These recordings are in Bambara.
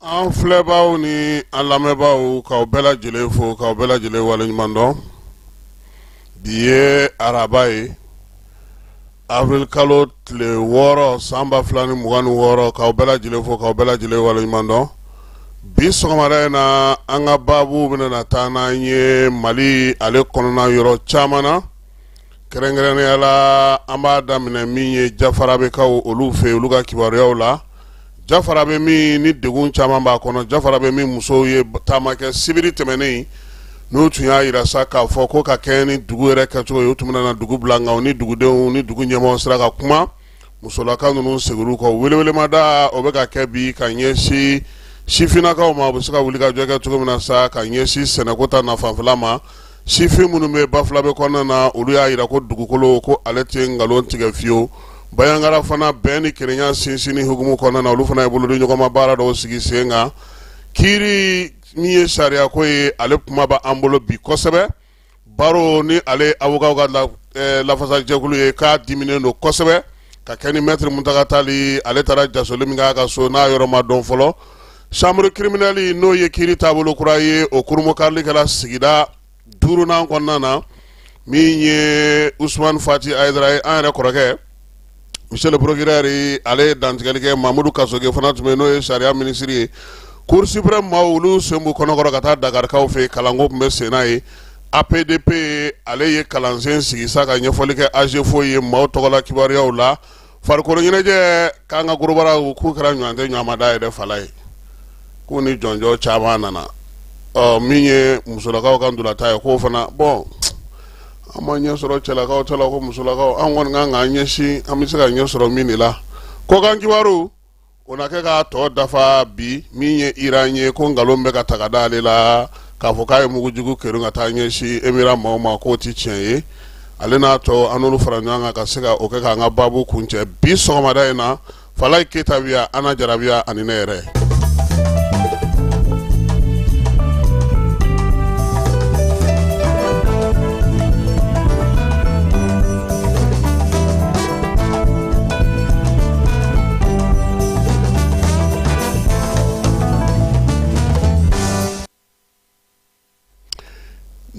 An filɛbaaw ni an lamɛnbaaw, k'aw bɛɛ lajɛlen fo, k'aw bɛɛ lajɛlen waleɲuman dɔn. Bi ye araba ye, avril kalo tile 6, san 2026. K'aw bɛɛ lajɛlen fo, k'aw bɛɛ lajɛlen waleɲuman dɔn. Bi sɔgɔmada in na, an ka baabu bɛna na taa n'an ye Mali ale kɔnɔna yɔrɔ caman na. Kɛrɛnkɛrɛnnenya la, an b'a daminɛ min ye Jafarabɛkaw olu fɛ, olu ka kibaruyaw la. Jafarabɛ min ni degun caman b'a kɔnɔ, Jafarabɛ min musow ye taama kɛ sibiri tɛmɛnen, n'u tun y'a jira sa k'a fɔ ko ka kɛɲɛ ni dugu yɛrɛ kɛcogo ye, u tun bɛna na dugu bila, nka u ni dugudenw ni dugu ɲɛmɔgɔ sera ka kuma. Musolaka ninnu seginna kɔ. Welewelemada o bɛ ka kɛ bi ka ɲɛsin sifinnakaw ma, u bɛ se ka wulikajɔ kɛ cogo min na sa ka ɲɛsin sɛnɛko ta nafanfɛla ma. Sifin minnu bɛ Bafulabɛ kɔnɔna na, olu y'a jira ko dugukolo ko ale tɛ nkalon tigɛ fiyewu. Banjagara fana, bɛn ni kelenya sinsinni hukumu kɔnɔna na, olu fana ye bolodi ɲɔgɔnma baara dɔw sigi sen kan. Kiiri min ye sariyako ye, ale kuma b'an bolo bi kosɛbɛ. Baro ni ale avocat ka lafasajɛkulu ye, k'a diminen don kosɛbɛ ka kɛ ni maître Muntaga Tali ale taara jasoli min k'a ka so, n'a yɔrɔ ma dɔn fɔlɔ. Chambre criminelle, n'o ye kiiri taabolo kura ye, o kurunbonkarili kɛra sigida duurunan kɔnɔna na. Min ye Usumani Fati Ayidara ye, an yɛrɛ kɔrɔkɛ, monsieur le procureur, ale ye dantigɛli kɛ. Mamudu Kasoge fana tun bɛ, n'o ye sariya minisiri ye. Cour suprême maaw, olu sen b'u kɔnɔkɔrɔ ka taa Dakarikaw fɛ, kalanko tun bɛ sen ye. APDP, ale ye kalansen sigi sa ka ɲɛfɔli kɛ AGEFAU ye maaw tɔgɔla kibaruyaw la. Farikolo ɲɛnajɛ, k'an ka gorobaraw k'u kɛra ɲɔgɔn tɛ ɲɔgɔnmada yɛrɛ fala ye, k'u ni jɔnjɔn caman nana. Ɔ min ye musolakaw ka ntolatan ye, k'o fana bɔn, an ma ɲɛ sɔrɔ cɛlakaw ta la, ko musolakaw an kɔni kan k'an ɲɛsin, an bɛ se ka ɲɛ sɔrɔ min de la. Kɔkan kibaru, o na kɛ k'a tɔ dafa bi. Min ye Iran ye, ko nkalon bɛ ka ta ka da ale la k'a fɔ k'a ye mugujugu kerun ka taa ɲɛsin Emirat maaw ma, k'o tɛ tiɲɛ ye. Ale n'a tɔ, an n'olu fara ɲɔgɔn kan ka se ka o kɛ k'an ka baabu kuncɛ bi sɔgɔmada in na. Falaye Keyita bi yan, Ana Jara bi yan, ani ne yɛrɛ.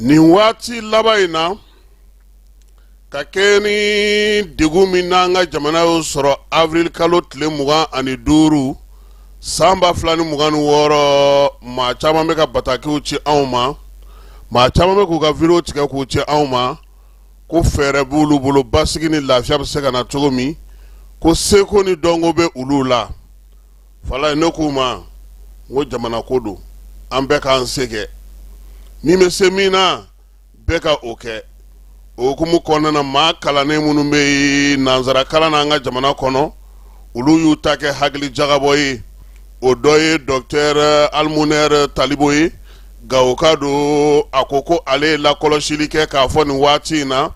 Nin waati laban in na, ka kɛ ni degun min n'an ka jamana y'o sɔrɔ avril kalo tile 25, san 2026, maa caman bɛ ka batakiw ci anw ma, maa caman bɛ k'u ka video tigɛ k'u ci anw ma, ko fɛɛrɛ b'olu bolo, basigi ni lafiya bɛ se ka na cogo min, ko seko ni dɔnko bɛ olu la. Falaye, ne k'u ma n ko jamana ko don, an bɛɛ k'an se kɛ, min bɛ se min na, bɛɛ ka o kɛ. O hukumu kɔnɔna na, maa kalannen minnu bɛ yen nansara kalan na an ka jamana kɔnɔ, olu y'u ta kɛ hakili jagabɔ ye. O dɔ ye docteur Almoner Talibo ye, Gawoka don. A ko ko ale ye lakɔlɔsili kɛ k'a fɔ nin waati in na,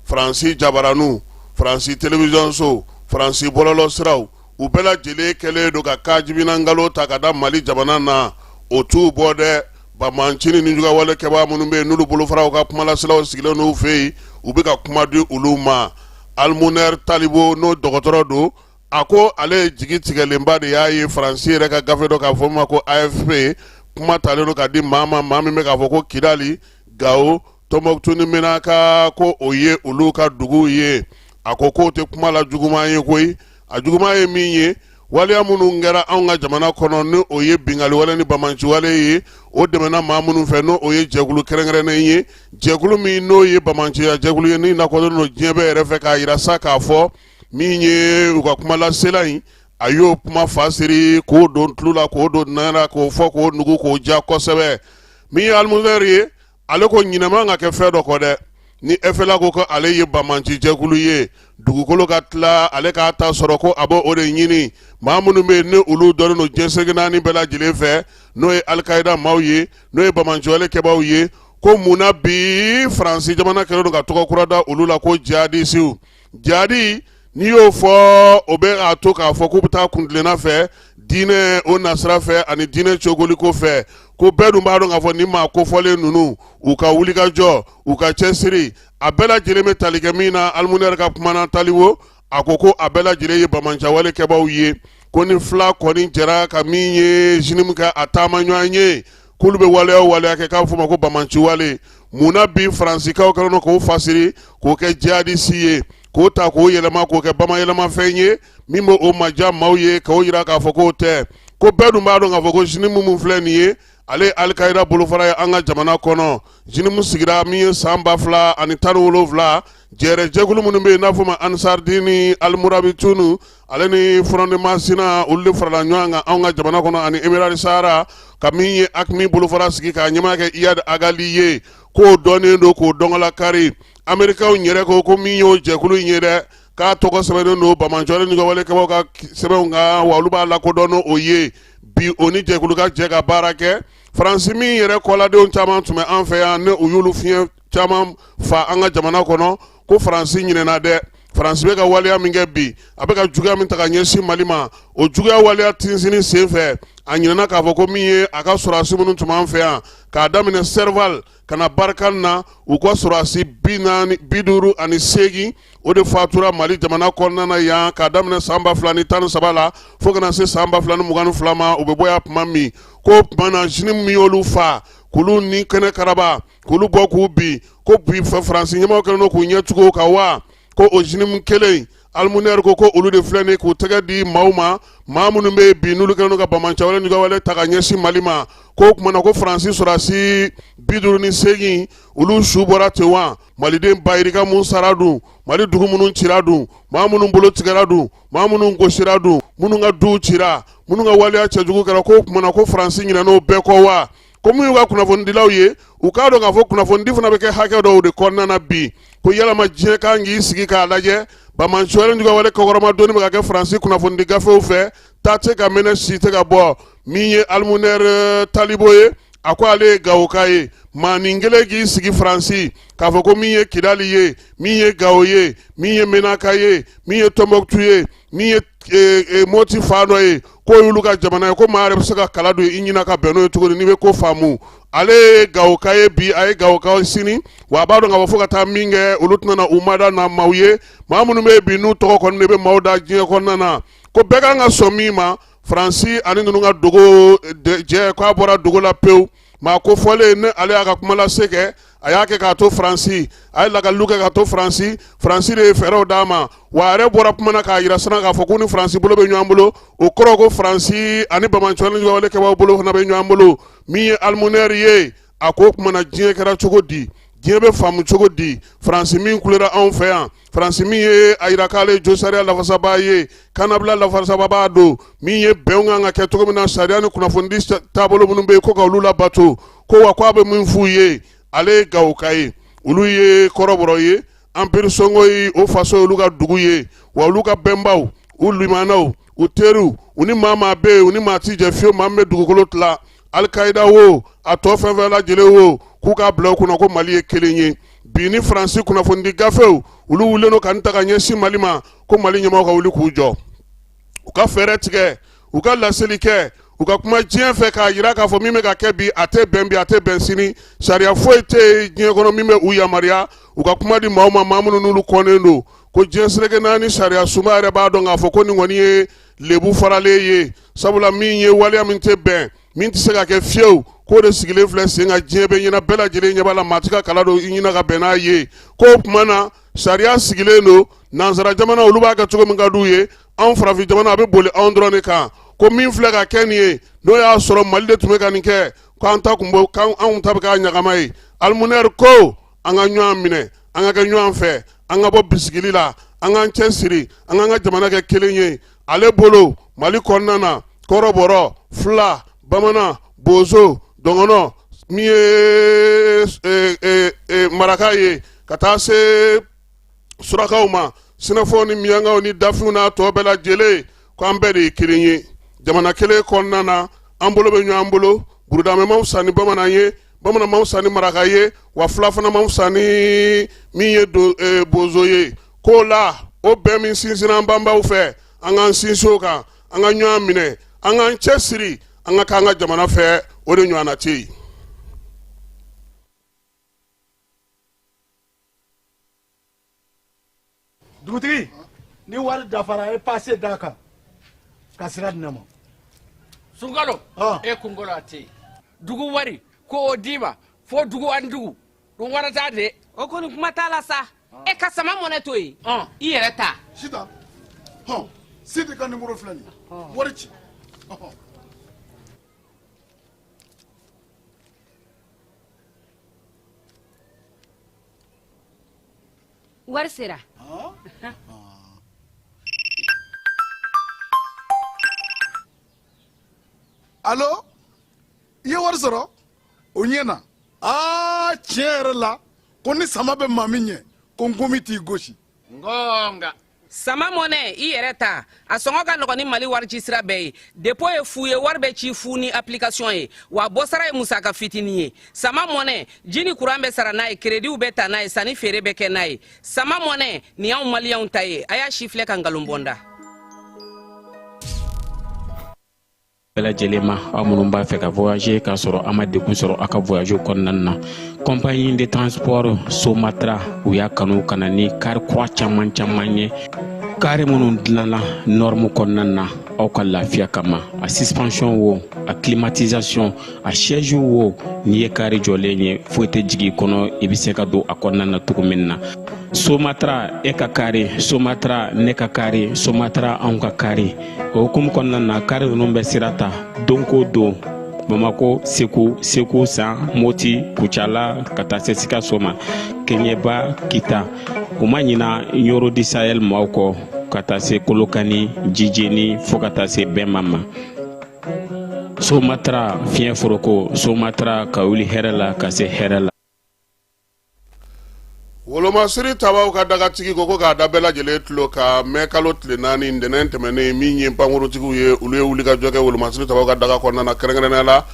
Faransi jabaraniw, Faransi télévision so, Faransi bɔlɔlɔsiraw, u bɛɛ lajɛlen kɛlen don ka kajibina nkalon ta ka da Mali jamana na. O t'u bɔ dɛ. Banbaanci ni nijuguyawale kɛbaa minnu bɛ yen, n'olu bolofaraw ka kumalaselaw sigilen n'u fɛ yen, u bɛ ka kuma di olu ma. Almoner Talibo, n'o dɔgɔtɔrɔ don, a ko ale ye jigi tigɛlenba de y'a ye Faransi yɛrɛ ka gafe dɔ k'a fɔ ma ko AFP, kuma talen don ka di maa ma, maa min bɛ k'a fɔ ko Kidali, Gawo, Tɔnbɔkutu ni Menaka, ko o ye olu ka duguw ye. A ko k'o tɛ kuma la juguman ye koyi. A juguman ye min ye, waleya minnu kɛra anw ka jamana kɔnɔ, ni o ye binkanni wale ni banbaanci wale ye, o dɛmɛna maa minnu fɛ, n'o o ye jɛkulu kɛrɛnkɛrɛnnen ye, jɛkulu min n'o ye banbaanciya jɛkulu ye, ni lakodɔnnen don diɲɛ bɛɛ yɛrɛ fɛ, k'a yira sa k'a fɔ min ye u ka kumalasela in, a y'o kuma fasiri k'o don tulu la, k'o don nɛn na, k'o fɔ k'o nugu k'o ja kosɛbɛ. Min ye Almoner ye, ale ko ɲinɛ man ka kɛ fɛn dɔ kɔ dɛ. Ni FLA ko ko ale ye banbaanci jɛkulu ye, dugukolo ka tila, ale k'a ta sɔrɔ, ko a b'o de ɲini. Maa minnu bɛ yen ni olu dɔnnen don diɲɛ seleke naani bɛɛ lajɛlen fɛ, n'o ye Alikayida maaw ye, n'o ye banbaanciwale kɛbaaw ye, ko mun na bi Faransi jamana kɛlen don ka tɔgɔ kura da olu la ko jihadisiw? Jihadi, n'i y'o fɔ, o bɛ a to k'a fɔ k'u bɛ taa kuntilenna fɛ diinɛ o nasira fɛ ani diinɛ cogoliko fɛ. Ko bɛɛ dun b'a dɔn k'a fɔ ni maa kofɔlen ninnu, u ka wulikajɔ, u ka cɛsiri, a bɛɛ lajɛlen bɛ tali kɛ min na. Almoner ka kumana Talibo, a ko ko a bɛɛ lajɛlen ye banbaanciwale kɛbaaw ye. Ko ni fila kɔni jɛra ka min ye JNIM ka a taama ɲɔgɔn ye, k'olu bɛ waleya o waleya kɛ k'a bɛ f'o ma ko banbaanci wale. Mun na bi Faransikaw kɛlen don k'o fasiri k'o kɛ jihadisi ye, k'o ta k'o yɛlɛma k'o kɛ bamayɛlɛmafɛn ye min bɛ o maja maaw ye, k'o jira k'a fɔ k'o tɛ? Ko bɛɛ dun b'a dɔn k'a fɔ ko JNIM min filɛ nin ye, ale ye Alikayida bolofara ye an ka jamana kɔnɔ. JNIM sigira min ye san 2017, jɛrɛ jɛkulu minnu bɛ yen n'a fɔ ma Ansardini, Alimurabitunu ale ni Front de Masina, olu de farala ɲɔgɔn kan anw ka jamana kɔnɔ ani Émirats Sahara ka min ye AQMI bolofara sigi k'a ɲɛmaa kɛ Iyad Ag Ghali ye, k'o dɔnnen don k'o dɔnkala kari. Amerikaw yɛrɛ ko min y'o jɛkulu in ye dɛ, k'a tɔgɔ sɛbɛnnen don banbaanci ni juguya kɛbaaw ka sɛbɛnw kan, wa olu b'a lakodɔn n'o ye. Bi o ni jɛkulu ka jɛ ka baara kɛ. Faransi min yɛrɛ kɔladenw caman tun bɛ an fɛ yan, ne u y'olu fiɲɛ caman fa an ka jamana kɔnɔ, ko Faransi ɲinɛna dɛ. Faransi bɛ ka waleya min kɛ bi, a bɛ ka juguya min ta ka ɲɛsin Mali ma, o juguya waleya tinsinni sen fɛ, a ɲinɛna k'a fɔ ko min ye a ka sɔrɔdasi minnu tun b'an fɛ yan k'a daminɛ Serval ka na Barkhane na, u ka sɔrɔdasi 458, o de fatura Mali jamana kɔnɔna na yan k'a daminɛ san 2013 la fo ka na se san 2022 ma. U bɛ bɔ yan tuma min, ko tuma na JNIM min y'olu fa k'olu ni kɛnɛ karaba, k'olu bɔ k'u bin, ko bi Faransi ɲɛmaaw kɛlen don k'u ɲɛ tugu o kan wa? Ko o JNIM kelen, Almunɛri ko olu de filɛ nin k'u tɛgɛ di maaw ma, maa minnu bɛ yen bi n'olu kɛlen don ka banbaanci wale juguya wale ta ka ɲɛsin Mali ma. Ko o tuma na ko Faransi sɔrɔdasi 58, olu su bɔra ten wa? Maliden bayirika mun sara dun, Mali dugu minnu cira dun, maa minnu bolo tigɛra dun, maa minnu gosira dun, minnu ka duw cira, minnu ka waleya cɛjugu kɛra, ko o tuma na ko Faransi ɲinɛn'o bɛɛ kɔ wa? Ko min y'u ka kunnafonidilaw ye, u k'a dɔn k'a fɔ kunnafonidi fana bɛ kɛ hakɛ dɔw de kɔnɔna na bi. Ko yalama diɲɛ kan k'i sigi k'a lajɛ, banbaanci wale juguya wale kɔkɔrɔma donni bɛ ka kɛ Faransi kunnafonidi gafew fɛ, ta tɛ ka mɛnɛ, si tɛ ka bɔ. Min ye Almunɛri Talibo ye, a ko ale ye Gawoka ye. Maanin kelen k'i sigi Faransi k'a fɔ ko min ye Kidali ye, min ye Gawo ye, min ye Menaka ye, min ye Tɔnbɔkutu ye, min ye Moti fan dɔ ye, k'o y'olu ka jamana ye, ko maa yɛrɛ bɛ se ka kala don i ɲin ka bɛn n'o ye cogo di n'i bɛ ko faamu? Ale ye Gawoka ye bi, a ye Gawoka ye sini, wa a b'a dɔn k'a fɔ fo ka taa min kɛ, olu tɛna na u mada na maaw ye, maa minnu bɛ yen bi n'u tɔgɔ kɔni de bɛ maaw da diɲɛ kɔnɔna na. Ko bɛɛ kan ka sɔn min ma, Faransi ani ninnu ka dogo jɛ, k'a bɔra dogo la pewu. Maa ko fɔlen ne ale y'a ka kuma lase kɛ, a y'a kɛ k'a to Faransi, a ye lakaliw kɛ k'a to Faransi. Faransi de ye fɛɛrɛw d'a ma, wa a yɛrɛ bɔra kuma na k'a yira sana k'a fɔ ko ni Faransi bolo bɛ ɲɔgɔn bolo. O kɔrɔ ko Faransi ani banbaanci wale juguya wale kɛbaaw bolo fana bɛ ɲɔgɔn bolo. Min ye Almunɛri ye, a ko o tuma na diɲɛ kɛra cogo di? Diɲɛ bɛ faamu cogo di? Faransi min kulera anw fɛ yan, Faransi min ye a yira k'ale ye josariya lafasabaa ye, kannabila lafasabaa don, min ye bɛnw kan ka kɛ cogo min na, sariya ni kunnafonidi taabolo minnu bɛ yen, ko ka olu labato, ko wa ko a bɛ min f'u ye, ale ye Gawoka ye, olu ye kɔrɔbɔrɔ ye, Empire Songhai o faso ye olu ka dugu ye, wa olu ka bɛnbaw, u limanaw, u teriw, u ni maa maa bɛ yen, u ni maa ti jɛ fiyewu, maa min bɛ dugukolo tila, Alikayida wo, a tɔ fɛn fɛn lajɛlen wo, k'u k'a bila u kunna ko Mali ye kelen ye. Bi ni Faransi kunnafonidi gafew, olu wulilen don ka n ta ka ɲɛsin Mali ma, ko Mali ɲɛmaaw ka wuli k'u jɔ, u ka fɛɛrɛ tigɛ, u ka laseli kɛ, u ka kuma diɲɛ fɛ k'a yira k'a fɔ min bɛ ka kɛ bi, a tɛ bɛn bi, a tɛ bɛn sini. Sariya foyi tɛ yen diɲɛ kɔnɔ min bɛ u yamaruya u ka kuma di maaw ma, maa minnu n'olu kɔnnen don. Ko diɲɛ seleke naani sariya sunba yɛrɛ b'a dɔn k'a fɔ ko nin kɔni ye lebu faralen ye, sabula min ye waleya min tɛ bɛn, min tɛ se ka kɛ fiyewu, k'o de sigilen filɛ sen kan diɲɛ bɛɛ ɲɛna, bɛɛ lajɛlen ɲɛ b'a la, maa tɛ ka kala don i ɲɛna ka bɛn n'a ye. K'o tuma na sariya sigilen don nansara jamana, olu b'a kɛ cogo min ka d'u ye, anw farafin jamana a bɛ boli anw dɔrɔn de kan. Ko min filɛ ka kɛ nin ye, n'o y'a sɔrɔ Mali de tun bɛ ka nin kɛ, k'an ta kun bɔ, k'anw ta bɛ k'a ɲagama ye. Alimunɛri ko an ka ɲɔgɔn minɛ, an ka kɛ ɲɔgɔn fɛ, an ka bɔ bisigili la, an k'an cɛ siri, an k'an ka jamana kɛ kelen ye. Ale bolo Mali kɔnɔna na, kɔrɔbɔrɔ, fila, bamanan, bozo, dɔgɔnɔ, min ye maraka ye, ka taa se surakaw ma, sinafɔw ni miyankaw ni dafinw n'a tɔ bɛɛ lajɛlen, ko an bɛɛ de ye kelen ye jamana kelen kɔnɔna na, an bolo bɛ ɲɔgɔn bolo. Burudamɛ man fisa ni bamanan ye, bamanan man fisa ni maraka ye, wa fila fana man fisa ni min ye bozo ye. K'o la o bɛn min sinsinna an banbaw fɛ, an k'an sinsin o kan, an ka ɲɔgɔn minɛ, an k'an cɛ siri, an ka k'an ka jamana fɛ, o de ɲɔgɔnna tɛ yen. Dugutigi, ni wari dafara, a ye pase d'a kan. Ka sira di ne ma. Sunkalo, e kunkolo a tɛ yen. Dugu wari ko o d'i ma fo dugu ani dugu dun wara t'a de. O kɔni kuma t'a la sa. E ka sama mɔnɛ to yen, i yɛrɛ ta. Sitan, hɔn, Sidi ka nimoro filɛ nin ye, wari ci. Wari sera. Alo, i ye wari sɔrɔ? O ɲɛna. Aa, tiɲɛ yɛrɛ la, ko ni sama bɛ maa min ɲɛ, ko nkomi t'i gosi. Ngonga. Sama mɔnɛ, i yɛrɛ ta, a sɔngɔ ka nɔgɔn ni Mali warici sira bɛɛ ye. Dépôt ye fu ye, wari bɛ ci fu ni application ye, wa bɔsara ye musaka fitinin ye. Sama mɔnɛ, ji ni kuran bɛ sara n'a ye, kerediw bɛ ta n'a ye, sanni feere bɛ kɛ n'a ye. Sama mɔnɛ nin y'anw maliyɛnw ta ye. A y'a sifilɛ ka nkalon bɔ n da. Bɛɛ lajɛlen ma, aw minnu b'a fɛ ka voyager k'a sɔrɔ a ma degun sɔrɔ aw ka voyage kɔnɔna na, compagnie de transport Somatra, u y'a kanu ka na ni kari kura caman caman ye, kari minnu dilanna norme kɔnɔna na aw ka lafiya kama. A suspension wo, a climatisation, a siège wo, n'i ye kari jɔlen ye, foyi tɛ jigin i kɔnɔ, i bɛ se ka don a kɔnɔna na cogo min na. Somatra, e ka kari Somatra, ne ka kari Somatra, anw ka kari. O hukumu kɔnɔna na, kari ninnu bɛ sira ta don ko don Bamako, Segu, Segu San, Moti, Kucala, ka taa se Sikaso ma, Keɲeba, Kita. U ma ɲina Ɲoro du Sahel maaw kɔ, ka taa se Kolokani, Jijeni, fo ka taa se Bɛnma ma. Somatra, fiɲɛ foroko Somatra, ka wuli hɛrɛ la ka se hɛrɛ la. Wolomasiri tabaw ka dagatigi ko k'a da bɛɛ lajɛlen tulo kan, mɛ kalo tile 4, ntɛnɛn tɛmɛnen, min ye pankuruntigiw ye, olu ye wulikajɔ kɛ wolomasiri tabaw ka daga kɔnɔna na, kɛrɛnkɛrɛnnenya la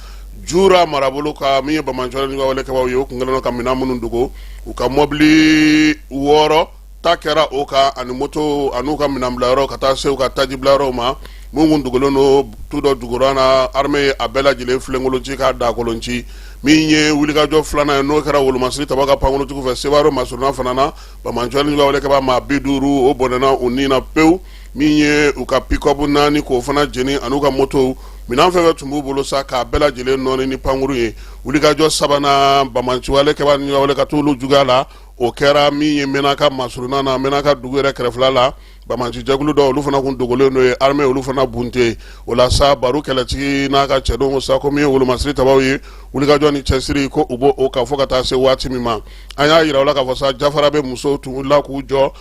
Jura marabolo ka min ye banbaanci walekɛbaaw ye. U kun kɛlen don ka minɛn minnu dogo, u ka mɔbili 6 ta kɛra o kan, ani moto, an'u ka minɛnbilayɔrɔ, ka taa se u ka tajibilayɔrɔw ma, min kun dogolen don tu dɔ jukɔrɔ na. Armée ye a bɛɛ lajɛlen filenkolon ci k'a dakolon ci. Min ye wulikajɔ filanan ye, n'o kɛra wolomasiri tabaw ka pankuruntigiw fɛ Sevare masurunna fana na, banbaanci walekɛbaa maa 50, o bɔnɛna u ni na pewu. Min ye u ka pick-up 4, k'o fana jeni, an'u ka motow, minɛn fɛn fɛn tun b'u bolo sa, k'a bɛɛ lajɛlen nɔɔni ni pankurun ye. Wulikajɔ sabanan, banbaanci walekɛbaa ni wale ka t'olu juguya la, o kɛra min ye Menaka masurunna na, Menaka dugu yɛrɛ kɛrɛfɛla la, banbaanci jɛkulu dɔw, olu fana kun dogolen don ye, armée olu fana bunte o la sa. Baru kɛlɛtigi n'a ka cɛdenw sa, ko min ye wolomasiri tabaw ye, wulikajɔ ni cɛsiri, ko u b'o o kan fo ka taa se waati min ma. An y'a yira u la k'a fɔ sa, Jafara bɛ musow tun wulila k'u jɔ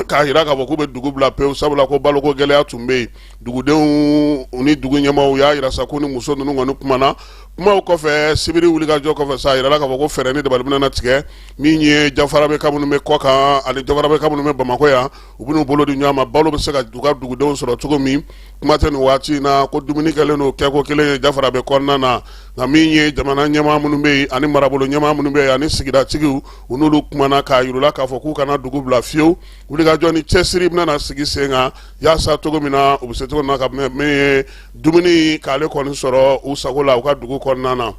k'a yira k'a fɔ k'u bɛ dugu bila pewu, sabula ko baloko gɛlɛya tun bɛ yen. Dugudenw ni dugu ɲɛmaaw y'a yira sa ko ni muso ninnu kɔni kumana, kumaw kɔfɛ, sibiri wulikajɔ kɔfɛ sa, a yirala k'a fɔ ko fɛɛrɛ ni dabali bɛna tigɛ. Min ye Jafarabɛka minnu bɛ kɔ kan ani Jafarabɛka minnu bɛ Bamakɔ yan, u bɛn'u bolo di ɲɔgɔn ma, balo bɛ se ka u ka dugudenw sɔrɔ cogo min. Kuma tɛ nin waati in na ko dumuni kɛlen don kɛko kelen ye Jafarabɛ kɔnɔna na. Nka min ye jamana ɲɛmaa minnu bɛ yen, ani marabolo ɲɛmaa minnu bɛ yen, ani sigidatigiw, u n'olu kumana k'a yir'u la k'a fɔ k'u kana dugu bila fiyewu. Wulikajɔ ni cɛsiri bɛna sigi sen kan yaasa cogo min na u bɛ se cogo min na ka min ye dumuni k'ale kɔni sɔrɔ u sago la u ka dugu kɔnɔna na.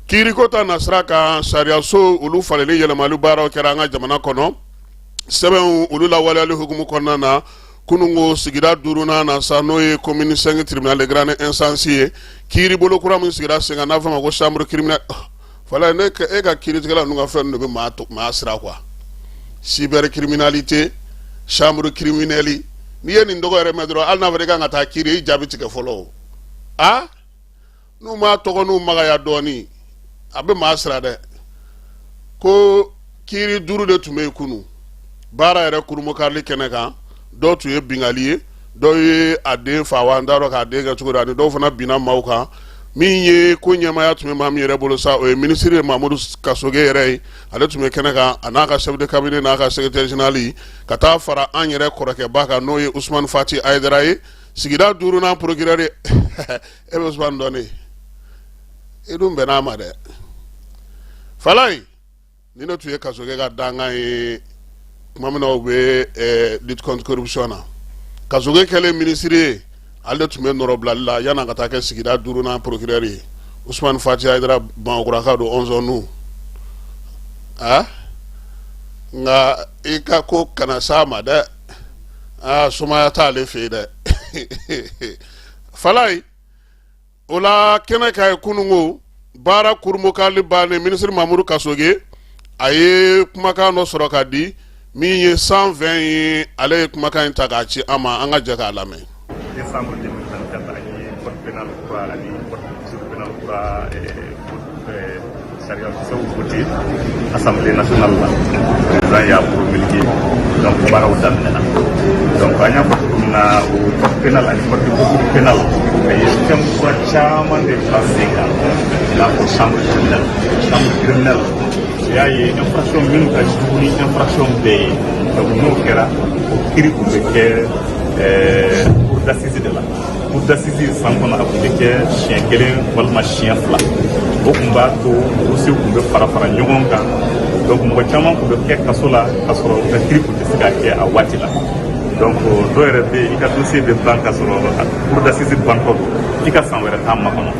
Kiiriko ta nasira kan, sariyaso olu falenni yɛlɛmali baaraw kɛra an ka jamana kɔnɔ, sɛbɛnw olu lawaleyali hukumu kɔnɔna na. Kununko sigida duurunan na sa, n'o ye commune 5 tribunal de grande instance ye, kiiri bolo kura min sigira sen kan, n'a fɔ ma ko chambre criminelle. Fala ne e ka kiiritigɛla ninnu ka fɛn de bɛ maa siran quoi, cybercriminalité, chambre criminelle. N'i ye nin tɔgɔ yɛrɛ mɛn dɔrɔn, hali n'a fɔra i kan ka taa kiiri, i jaabi tigɛ fɔlɔ o. A n'u m'a tɔgɔ n'u magaya dɔɔnin, a bɛ maa siran dɛ. Ko kiiri 5 de tun bɛ yen kunun baara yɛrɛ kurunbonkarili kɛnɛ kan. Dɔw tun ye binkanni ye, dɔw ye a den fa wa, n t'a dɔn k'a den kɛ cogo di, ani dɔw fana binna maaw kan. Min ye ko ɲɛmaaya tun bɛ maa min yɛrɛ bolo sa, o ye minisiri Mamudu Kasoge yɛrɛ ye. Ale tun bɛ kɛnɛ kan, a n'a ka chef de cabinet n'a ka secrétaire général, ka taa fara an yɛrɛ kɔrɔkɛba kan, n'o ye Usumani Fati Ayidara ye, sigida duurunan procureur ye. E bɛ Usumani dɔn ne, i dun bɛn'a ma dɛ. Falayi, ni ne tun ye Kasoge ka dankan ye tuma min na u bɛ lutte contre corruption na, Kasoge kɛlen minisiri ye, ale de tun bɛ nɔrɔbilali la yan'a ka taa kɛ sigida duurunan procureur ye. Usumani Fati Ayidara, Bamakɔkuraka don, ɔnzɔn a nka i ka ko kana s'a ma dɛ. Aa, sumaya t'ale fɛ yen dɛ. Falaye, o la kɛnɛ kan ye kununko baara kurumokali bannen, minisiri Mamudu Kasoge a ye kumakan dɔ sɔrɔ ka di min ye 120 ye. Ale ye kumakan in ta k'a ci an ma, an ka jɛ k'a lamɛn. Décembre 2024, an ye code pénal kura ani code de procédure pénale kura sariyakisɛw voté Assemblée nationale la. Président y'a promulgué, donc baaraw daminɛna. Donc an y'a fɔ cogo min na, o code pénal ani code de procédure pénale, a ye fɛn kura caman de bila sen kan, i n'a fɔ chambre criminelle. Chambre criminelle, i y'a ye, infraction minnu ka jugu ni infraction bɛɛ ye, donc n'o kɛra, o kiiri tun bɛ kɛ cour d'assises de la. Cour d'assises, san kɔnɔ a tun bɛ kɛ siɲɛ kelen walima siɲɛ fila. O tun b'a to dossier tun bɛ fara fara ɲɔgɔn kan, donc mɔgɔ caman tun bɛ kɛ kaso la k'a sɔrɔ u ka kiiri tun tɛ se ka kɛ a waati la. Donc dɔw yɛrɛ bɛ yen, i ka dossier bɛ ban ka sɔrɔ cour d'assises bantɔ don, i ka san wɛrɛ t'a makɔnɔ.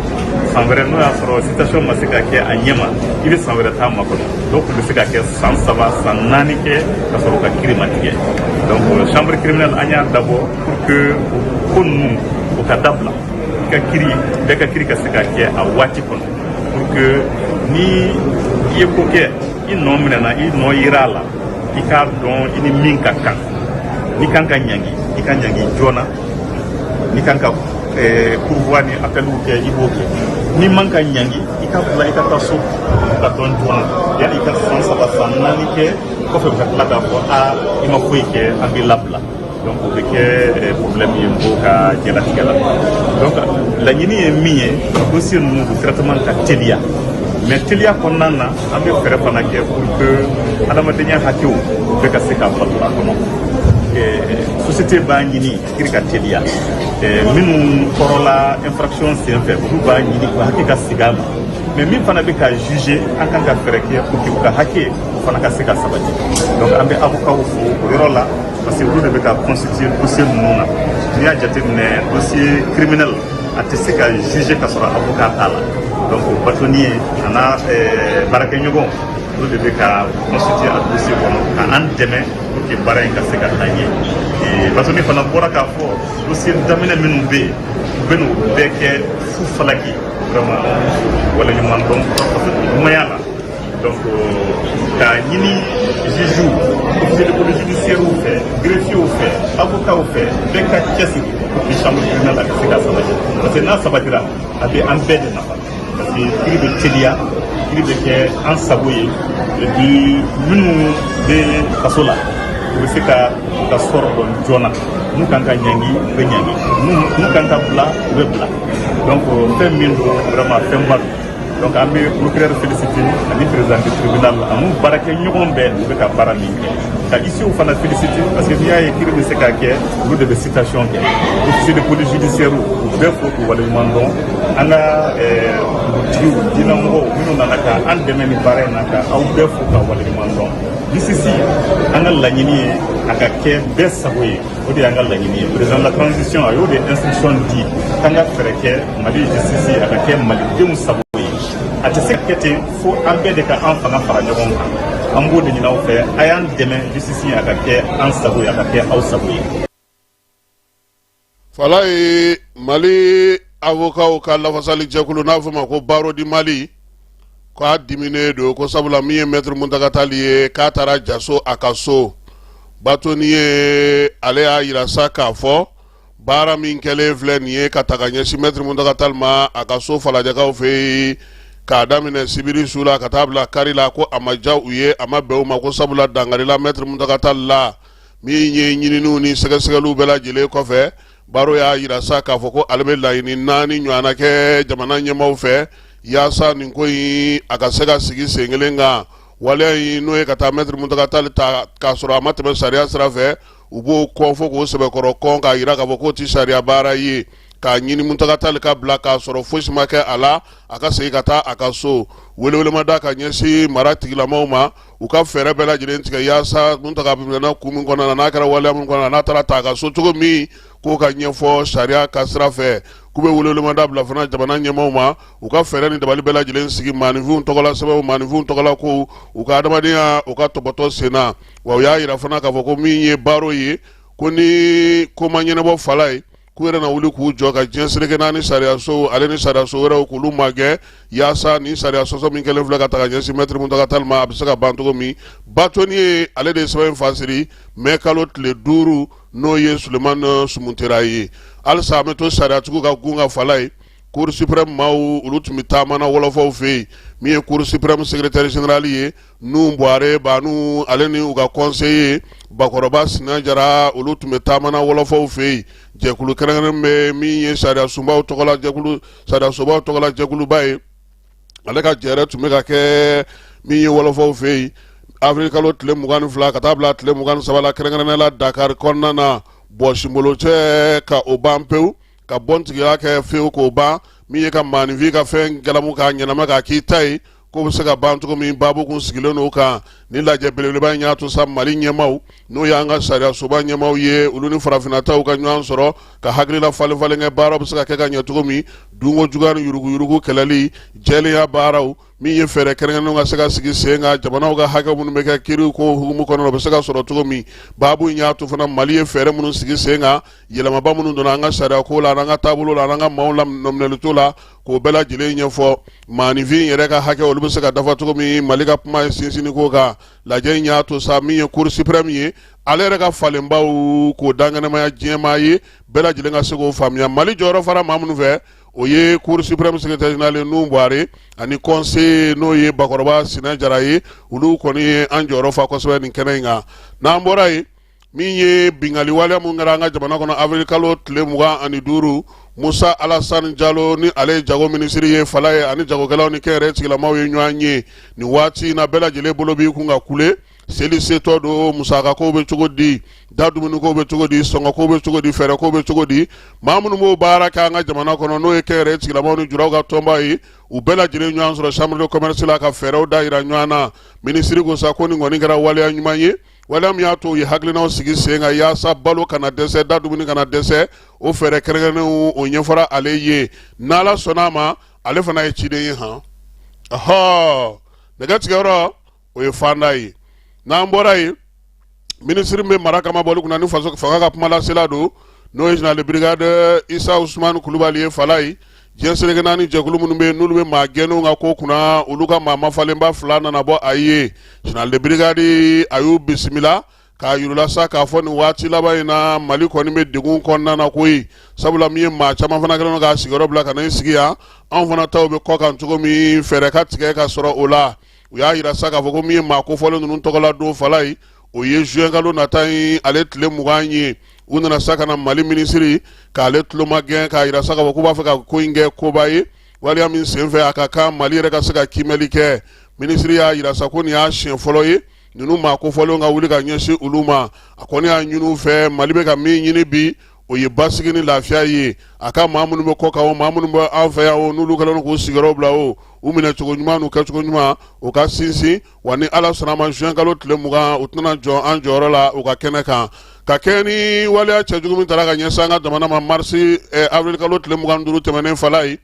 San wɛrɛ, n'o y'a sɔrɔ citation ma se ka kɛ a ɲɛ ma, i bɛ san wɛrɛ t'a makɔnɔ. Dɔw tun bɛ se ka kɛ san 3, san 4 kɛ ka sɔrɔ u ka kiiri ma tigɛ. Donc chambre criminelle, an y'a dabɔ pour que o ko ninnu o ka dabila, i ka kiiri, bɛɛ ka kiiri ka se ka kɛ a waati kɔnɔ, pour que ni i ye ko kɛ, i nɔ minɛna, i nɔ yira a la, i k'a dɔn i ni min ka kan. N'i kan ka ɲangi, i ka ɲangi joona. N'i kan ka pourvoi ni appeliw kɛ, i b'o kɛ. N'i man ka ɲangi, i ka bila, i ka taa so ka dɔn joona, yanni i ka san 3, san 4 kɛ kɔfɛ, u ka tila k'a fɔ aa, i ma foyi kɛ, an b'i labila. Donc o bɛ kɛ problème ye mɔgɔw ka diɲɛlatigɛ la. Donc laɲini ye min ye, dossier ninnu, u traitement ka teliya, mais teliya kɔnɔna na, an bɛ fɛɛrɛ fana kɛ pour que adamadenya hakɛw bɛɛ ka se ka bato a kɔnɔ. Société b'a ɲini kiiri ka teliya, minnu kɔrɔla infraction senfɛ, olu b'a ɲini u hakɛ ka segin a ma, mais min fana bɛ ka juger, an kan ka fɛɛrɛ kɛ pour que u ka hakɛ o fana ka se ka sabati. Donc an bɛ avocats fo o yɔrɔ la, parce que olu de bɛ ka constituer dossier ninnu na. N'i y'a jateminɛ, dossier criminel a tɛ se ka juger ka sɔrɔ avocat t'a la. Donc o bâtonnier a n'a baarakɛɲɔgɔnw, olu de bɛ ka constituer a dossier kɔnɔ ka an dɛmɛ pour que baara in ka se ka taa ɲɛ. Bâtonnier fana bɔra k'a fɔ, dossier daminɛ minnu bɛ yen, u bɛ n'o bɛɛ kɛ fu falaki. Vraiment, waleɲuman dɔn ɲumanya la. Donc k'a ɲini juge, officier de police judiciaire fɛ, greffier fɛ, avocat fɛ, bɛɛ ka cɛsiri pour que chambre criminelle a ka se ka sabati, parce que n'a sabatira, a bɛ an bɛɛ de nafa, parce que kiiri bɛ teliya, kiiri bɛ kɛ an sago ye, et puis minnu bɛ kaso la, u bɛ se ka u ka sɔrɔ dɔn joona. N'u kan ka ɲangi, u bɛ ɲangi. N'u kan ka bila, u bɛ bila. Donc fɛn min don, vraiment fɛnba don. Donc an bɛ procureur féliciter ani président du tribunal ani baarakɛ ɲɔgɔn bɛɛ, u bɛ ka baara min kɛ, ka huissier fana féliciter, parce que n'i y'a ye kiiri bɛ se ka kɛ, olu de bɛ citation kɛ. Officier de police judiciaire, u bɛɛ fo k'u waleɲuman dɔn. An ka dugutigiw, diinɛmɔgɔw minnu nana ka an dɛmɛ ni baara in na, ka aw bɛɛ fo ka waleɲuman dɔn. Justice, an ka laɲini ye a ka kɛ bɛɛ sago ye, o de y'an ka laɲini ye. Président de la transition a y'o de instruction di k'an ka fɛɛrɛ kɛ Mali justice a ka kɛ malidenw sago ye. A tɛ se ka kɛ ten fo an bɛɛ de ka an fanga fara ɲɔgɔn kan. An b'o de ɲini aw fɛ, a y'an dɛmɛ, justice a ka kɛ an sago ye, a ka kɛ aw sago ye. Falaye, Mali avocat ka lafasali jɛkulu n'a fɔ ma ko Barreau du Mali, k'a diminen don ko sabula min ye maître Muntaga Tall ye, k'a taara jaso a ka so. Bâtonnier ale y'a yira sa k'a fɔ baara min kɛlen filɛ nin ye ka taga ɲɛsin maître Muntaga Tall ma a ka so Falajɛkaw fɛ yen, k'a daminɛ sibiri su la ka taa bila kari la, ko a ma diya u ye, a ma bɛn u ma, ko sabula dankarila maître Muntaga Tall la. Min ye ɲininiw ni sɛgɛsɛgɛliw bɛɛ lajɛlen kɔfɛ, Barreau y'a yira sa k'a fɔ ko ale bɛ laɲini naani ɲɔgɔnna kɛ jamana ɲɛmaaw fɛ yaasa nin ko in a ka se ka sigi sen kelen kan. Waleya in, n'o ye ka taa maître Muntaga Tall ta k'a sɔrɔ a ma tɛmɛ sariya sira fɛ, u b'o kɔn fo k'o sɛbɛkɔrɔ kɔn, k'a yira k'a fɔ k'o tɛ sariya baara ye, k'a ɲini Muntaga Tall ka bila k'a sɔrɔ fosi ma kɛ a la, a ka segin ka taa a ka so. Welewelema da ka ɲɛsin mara tigilamaw ma, u ka fɛɛrɛ bɛɛ lajɛlen tigɛ yaasa Muntaga minɛna kun min kɔnɔna na, n'a kɛra waleya min kɔnɔna na, n'a taara ta a ka so cogo min, k'o ka ɲɛfɔ sariya ka sira fɛ. K'u bɛ welewelema da bila fana jamana ɲɛmaaw ma, u ka fɛɛrɛ ni dabali bɛɛ lajɛlen sigi maaninfinw tɔgɔla sɛbɛnw, maaninfinw tɔgɔla kow, u ka adamadenya u ka tɔpɔtɔ sen na. Wa u y'a yira fana k'a fɔ ko min ye Barreau ye, ko ni ko ma ɲɛnabɔ Falaye, K'u yɛrɛ na wuli k'u jɔ ka diɲɛ seleke naani sariyasow ale ni sariyaso wɛrɛw k'olu magɛn, yaasa ni sariya sɔsɔ min kɛlen filɛ ka ta ka ɲɛsin mɛtiri Muntaga Tali ma, a bɛ se ka ban cogo min. Bâtonnier ale de ye sɛbɛn in fasiri mɛ kalo tile 5, n'o ye Sulemani Sumutera ye. Halisa an bɛ to sariyatigiw ka gun kan Falaye. Cour suprême maaw, olu tun bɛ taama na wɔlɔfɔw fɛ yen. Min ye Cour suprême secrétaire général ye, Nuhu Buware Banu, ale ni u ka conseiller Bakɔrɔba Sina Jara, olu tun bɛ taama na wɔlɔfɔw fɛ yen. Jɛkulu kɛrɛnkɛrɛn bɛ min ye sariyasunbaw tɔgɔla jɛkulu, sariyasobaw tɔgɔla jɛkuluba ye, ale ka jɛrɛ tun bɛ ka kɛ min ye wɔlɔfɔw fɛ yen avril kalo tile 22 ka taa bila tile 23 la, kɛrɛnkɛrɛnnenya la Dakar kɔnɔna na. Bɔsibolocɛ ka o ban pewu, ka bɔntigiya kɛ fewu k'o ban, min ye ka maaninfin ka fɛn galamu k'a ɲɛnama k'a k'i ta ye, k'o bɛ se ka ban cogo min, baabu kun sigilen don o kan. Ni lajɛ belebeleba in y'a to sa Mali ɲɛmaaw, n'o y'an ka sariyasoba ɲɛmaaw ye, olu ni farafinna taw ka ɲɔgɔn sɔrɔ ka hakilila falen falen kɛ, baaraw bɛ se ka kɛ ka ɲɛ cogo min, dunko juguya ni yuruguyurugu kɛlɛli, jɛlenya baaraw, min ye fɛɛrɛ kɛrɛnkɛrɛnnenw ka se ka sigi sen kan, jamanaw ka hakɛ minnu bɛ kɛ kiiri ko hukumu kɔnɔ, o bɛ se ka sɔrɔ cogo min. Baabu in y'a to fana Mali ye fɛɛrɛ minnu sigi sen kan, yɛlɛmaba minnu donna an ka sariya ko la, an ka taabolo la, an ka maaw la nɔminɛli la, k'o bɛɛ lajɛlen ɲɛfɔ. Maaninfin yɛrɛ ka hakɛ, olu bɛ se ka dafa cogo min, Mali ka kuma ye sinsinni ko kan. Lajɛ in y'a to sa min ye Cour suprême ye, ale yɛrɛ ka falenbaw k'o dankɛnɛmaya diɲɛmaa ye, bɛɛ lajɛlen ka se k'o faamuya. Mali jɔyɔrɔ fara maa minnu fɛ, o ye Cour suprême secrétaire général Nuhu Buware ani conseiller, n'o ye Bakɔrɔba Sina Jara ye. Olu kɔni ye an jɔyɔrɔ fa kosɛbɛ nin kɛnɛ in kan. N'an bɔra yen, min ye binkanni waleya mun kɛra an ka jamana kɔnɔ avril kalo tile 25, Musa Alasani Jalo, ni ale ye jago minisiri ye Falaye, ani jagokɛlaw ni kɛnyɛrɛye tigilamaw ye ɲɔgɔn ye nin waati in na. Bɛɛ lajɛlen bolo b'i kun ka kule. Seli setɔ don, musakako bɛ cogo di, da dumuniko bɛ cogo di, sɔngɔko bɛ cogo di, fɛɛrɛko bɛ cogo di? Maa minnu b'o baara kɛ an ka jamana kɔnɔ, n'o ye kɛnyɛrɛye tigilamaw ni juraw ka tɔnba ye, u bɛɛ lajɛlen ɲɔgɔn sɔrɔ chambre de commerce la ka fɛɛrɛw da yira ɲɔgɔn na. Minisiri ko sa ko nin kɔni kɛra waleya ɲuman ye, waleya min y'a to u ye hakilinaw sigi sen kan yaasa balo kana dɛsɛ, da dumuni kana dɛsɛ. O fɛɛrɛ kɛrɛnkɛrɛnnenw, o ɲɛfɔra ale ye. N'Ala sɔnna a ma, ale fana ye ciden ye. Han ɔhɔ, nɛgɛ tigɛyɔrɔ, o ye fanda ye. N'an bɔra yen, minisiri min bɛ mara kama bɔli kunna ni faso fanga ka kumalasela don, n'o ye général de brigade Isa Usumani Kulubali ye Falaye, diɲɛ seleke naani jɛkulu minnu bɛ yen, n'olu bɛ maa gɛnnenw ka ko kunna, olu ka maa mafalenba fila nana bɔ a ye. Général de brigade a y'u bisimila k'a yir'u la sa k'a fɔ nin waati laban in na, Mali kɔni bɛ degun kɔnɔna na koyi, sabula min ye maa caman fana kɛlen don k'a sigiyɔrɔ bila ka na i sigi yan, anw fana taw bɛ kɔ kan cogo min, fɛɛrɛ ka tigɛ ka sɔrɔ o la. U y'a yira sa k'a fɔ ko min ye maa kofɔlen ninnu tɔgɔla don Falaye, o ye juin kalo nata in ale tile 20 ye. U nana sa ka na Mali minisiri k'ale tulomagɛn k'a yira sa k'a fɔ k'u b'a fɛ ka ko in kɛ koba ye, waleya min senfɛ a ka kan Mali yɛrɛ ka se ka kiimɛli kɛ. Minisiri y'a yira sa ko nin y'a siɲɛ fɔlɔ ye ninnu maa kofɔlenw ka wuli ka ɲɛsin olu ma. A kɔni y'a ɲini u fɛ, Mali bɛ ka min ɲini bi, o ye basigi ni lafiya ye. A ka maa minnu bɛ kɔ kan o, maa minnu bɛ an fɛ yan o, n'olu kɛlen don k'u sigiyɔrɔ bila o, u minɛ cogo ɲuman n'u kɛcogo ɲuman, o ka sinsin wa. Ni Ala sɔnna a ma, juin kalo tile 20, u tɛna jɔ an jɔyɔrɔ la u ka kɛnɛ kan ka kɛɲɛ ni waleya cɛjugu min taara ka ɲɛsin an ka jamana ma marisi avril kalo tile 25 tɛmɛnen Falaye.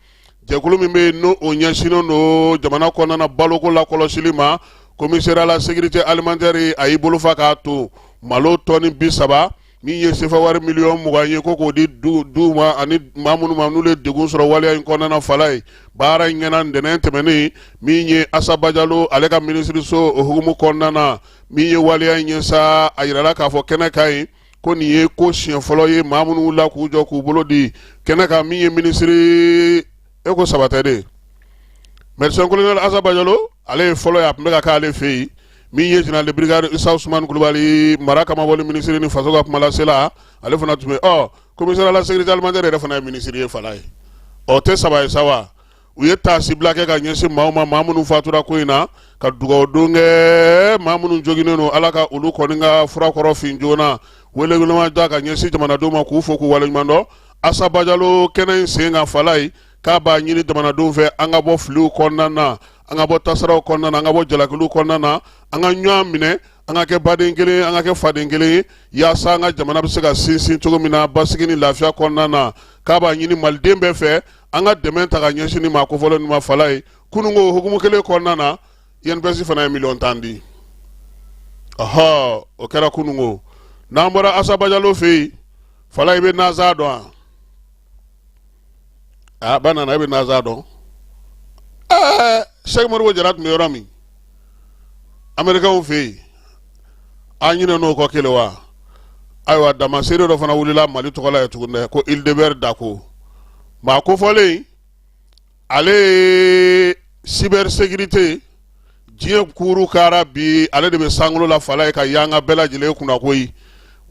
Jɛkulu min bɛ yen, n'o o ɲɛsinnen don jamana kɔnɔna na baloko lakɔlɔsili ma, commissariat à la sécurité alimentaire, a y'i bolo fa k'a to malo tɔni 30, min ye sefa wari miliyɔn 20 ye, ko k'o di du ma ani maa minnu ma, n'olu ye degun sɔrɔ waleya in kɔnɔna na Falaye. Baara in kɛra ntɛnɛn tɛmɛnen, min ye Asa Bajalo ale ka minisiriso o hukumu kɔnɔna na. Min ye waleya in ye sa, a yirala k'a fɔ kɛnɛ kan yen ko nin ye ko siɲɛ fɔlɔ ye maa minnu wulila k'u jɔ k'u bolo di kɛnɛ kan. Min ye minisiri e ko saba tɛ de, médecin colonel Asa Bajalo, ale ye fɔlɔ ye, a tun bɛ ka k'ale fɛ yen. Min ye général de brigade Isa Usumani Kulubali, mara kamabɔli minisiri ni faso ka kumalasela, ale fana tun bɛ. Ɔ commissaire à la sécurité alimentaire yɛrɛ fana ye minisiri ye Falaye. Ɔ tɛ saba ye sa wa. U ye taasibila kɛ ka ɲɛsin maaw ma, maa minnu fatura ko in na, ka dugawu don kɛ maa minnu joginnen don, Ala ka olu kɔni ka fura kɔrɔ fin joona. Welewelema da ka ɲɛsin jamanadenw ma k'u fo k'u waleɲuman dɔn. Asa Bajalo kɛnɛ in sen kan Falaye, k'a b'a ɲini jamanadenw fɛ, an ka bɔ filiw kɔnɔna na, an ka bɔ tasaraw kɔnɔna na, an ka bɔ jalakiliw kɔnɔna na, an ka ɲɔgɔn minɛ, an ka kɛ baden kelen, an ka kɛ faden kelen ye, yaasa an ka jamana bɛ se ka sinsin cogo min na basigi ni lafiya kɔnɔna na. K'a b'a ɲini maliden bɛɛ fɛ, an ka dɛmɛ ta ka ɲɛsin ni maa kofɔlen ninnu ma Falaye. Kununko hukumu kelen kɔnɔna na, INPS fana ye miliyɔn 10 di. Ɔhɔ, o kɛra kununko. N'an bɔra Asa Bajalo fɛ yen Falaye, i bɛ NASA dɔn wa? A ba nana, e bɛ NASA dɔn? Ɛɛ, Sɛki Modibo Jara tun bɛ yɔrɔ min, Amerikɛnw fɛ yen, an ɲinɛn'o kɔ kelen wa? Ayiwa, damaseere dɔ fana wulila Mali tɔgɔ la yen tuguni dɛ, ko Ildébert Dacko. Maa kofɔlen, ale ye cybersécurité diɲɛ kuru kara bi, ale de bɛ sankolo la fala ye ka yanga bɛɛ lajɛlen kunna koyi.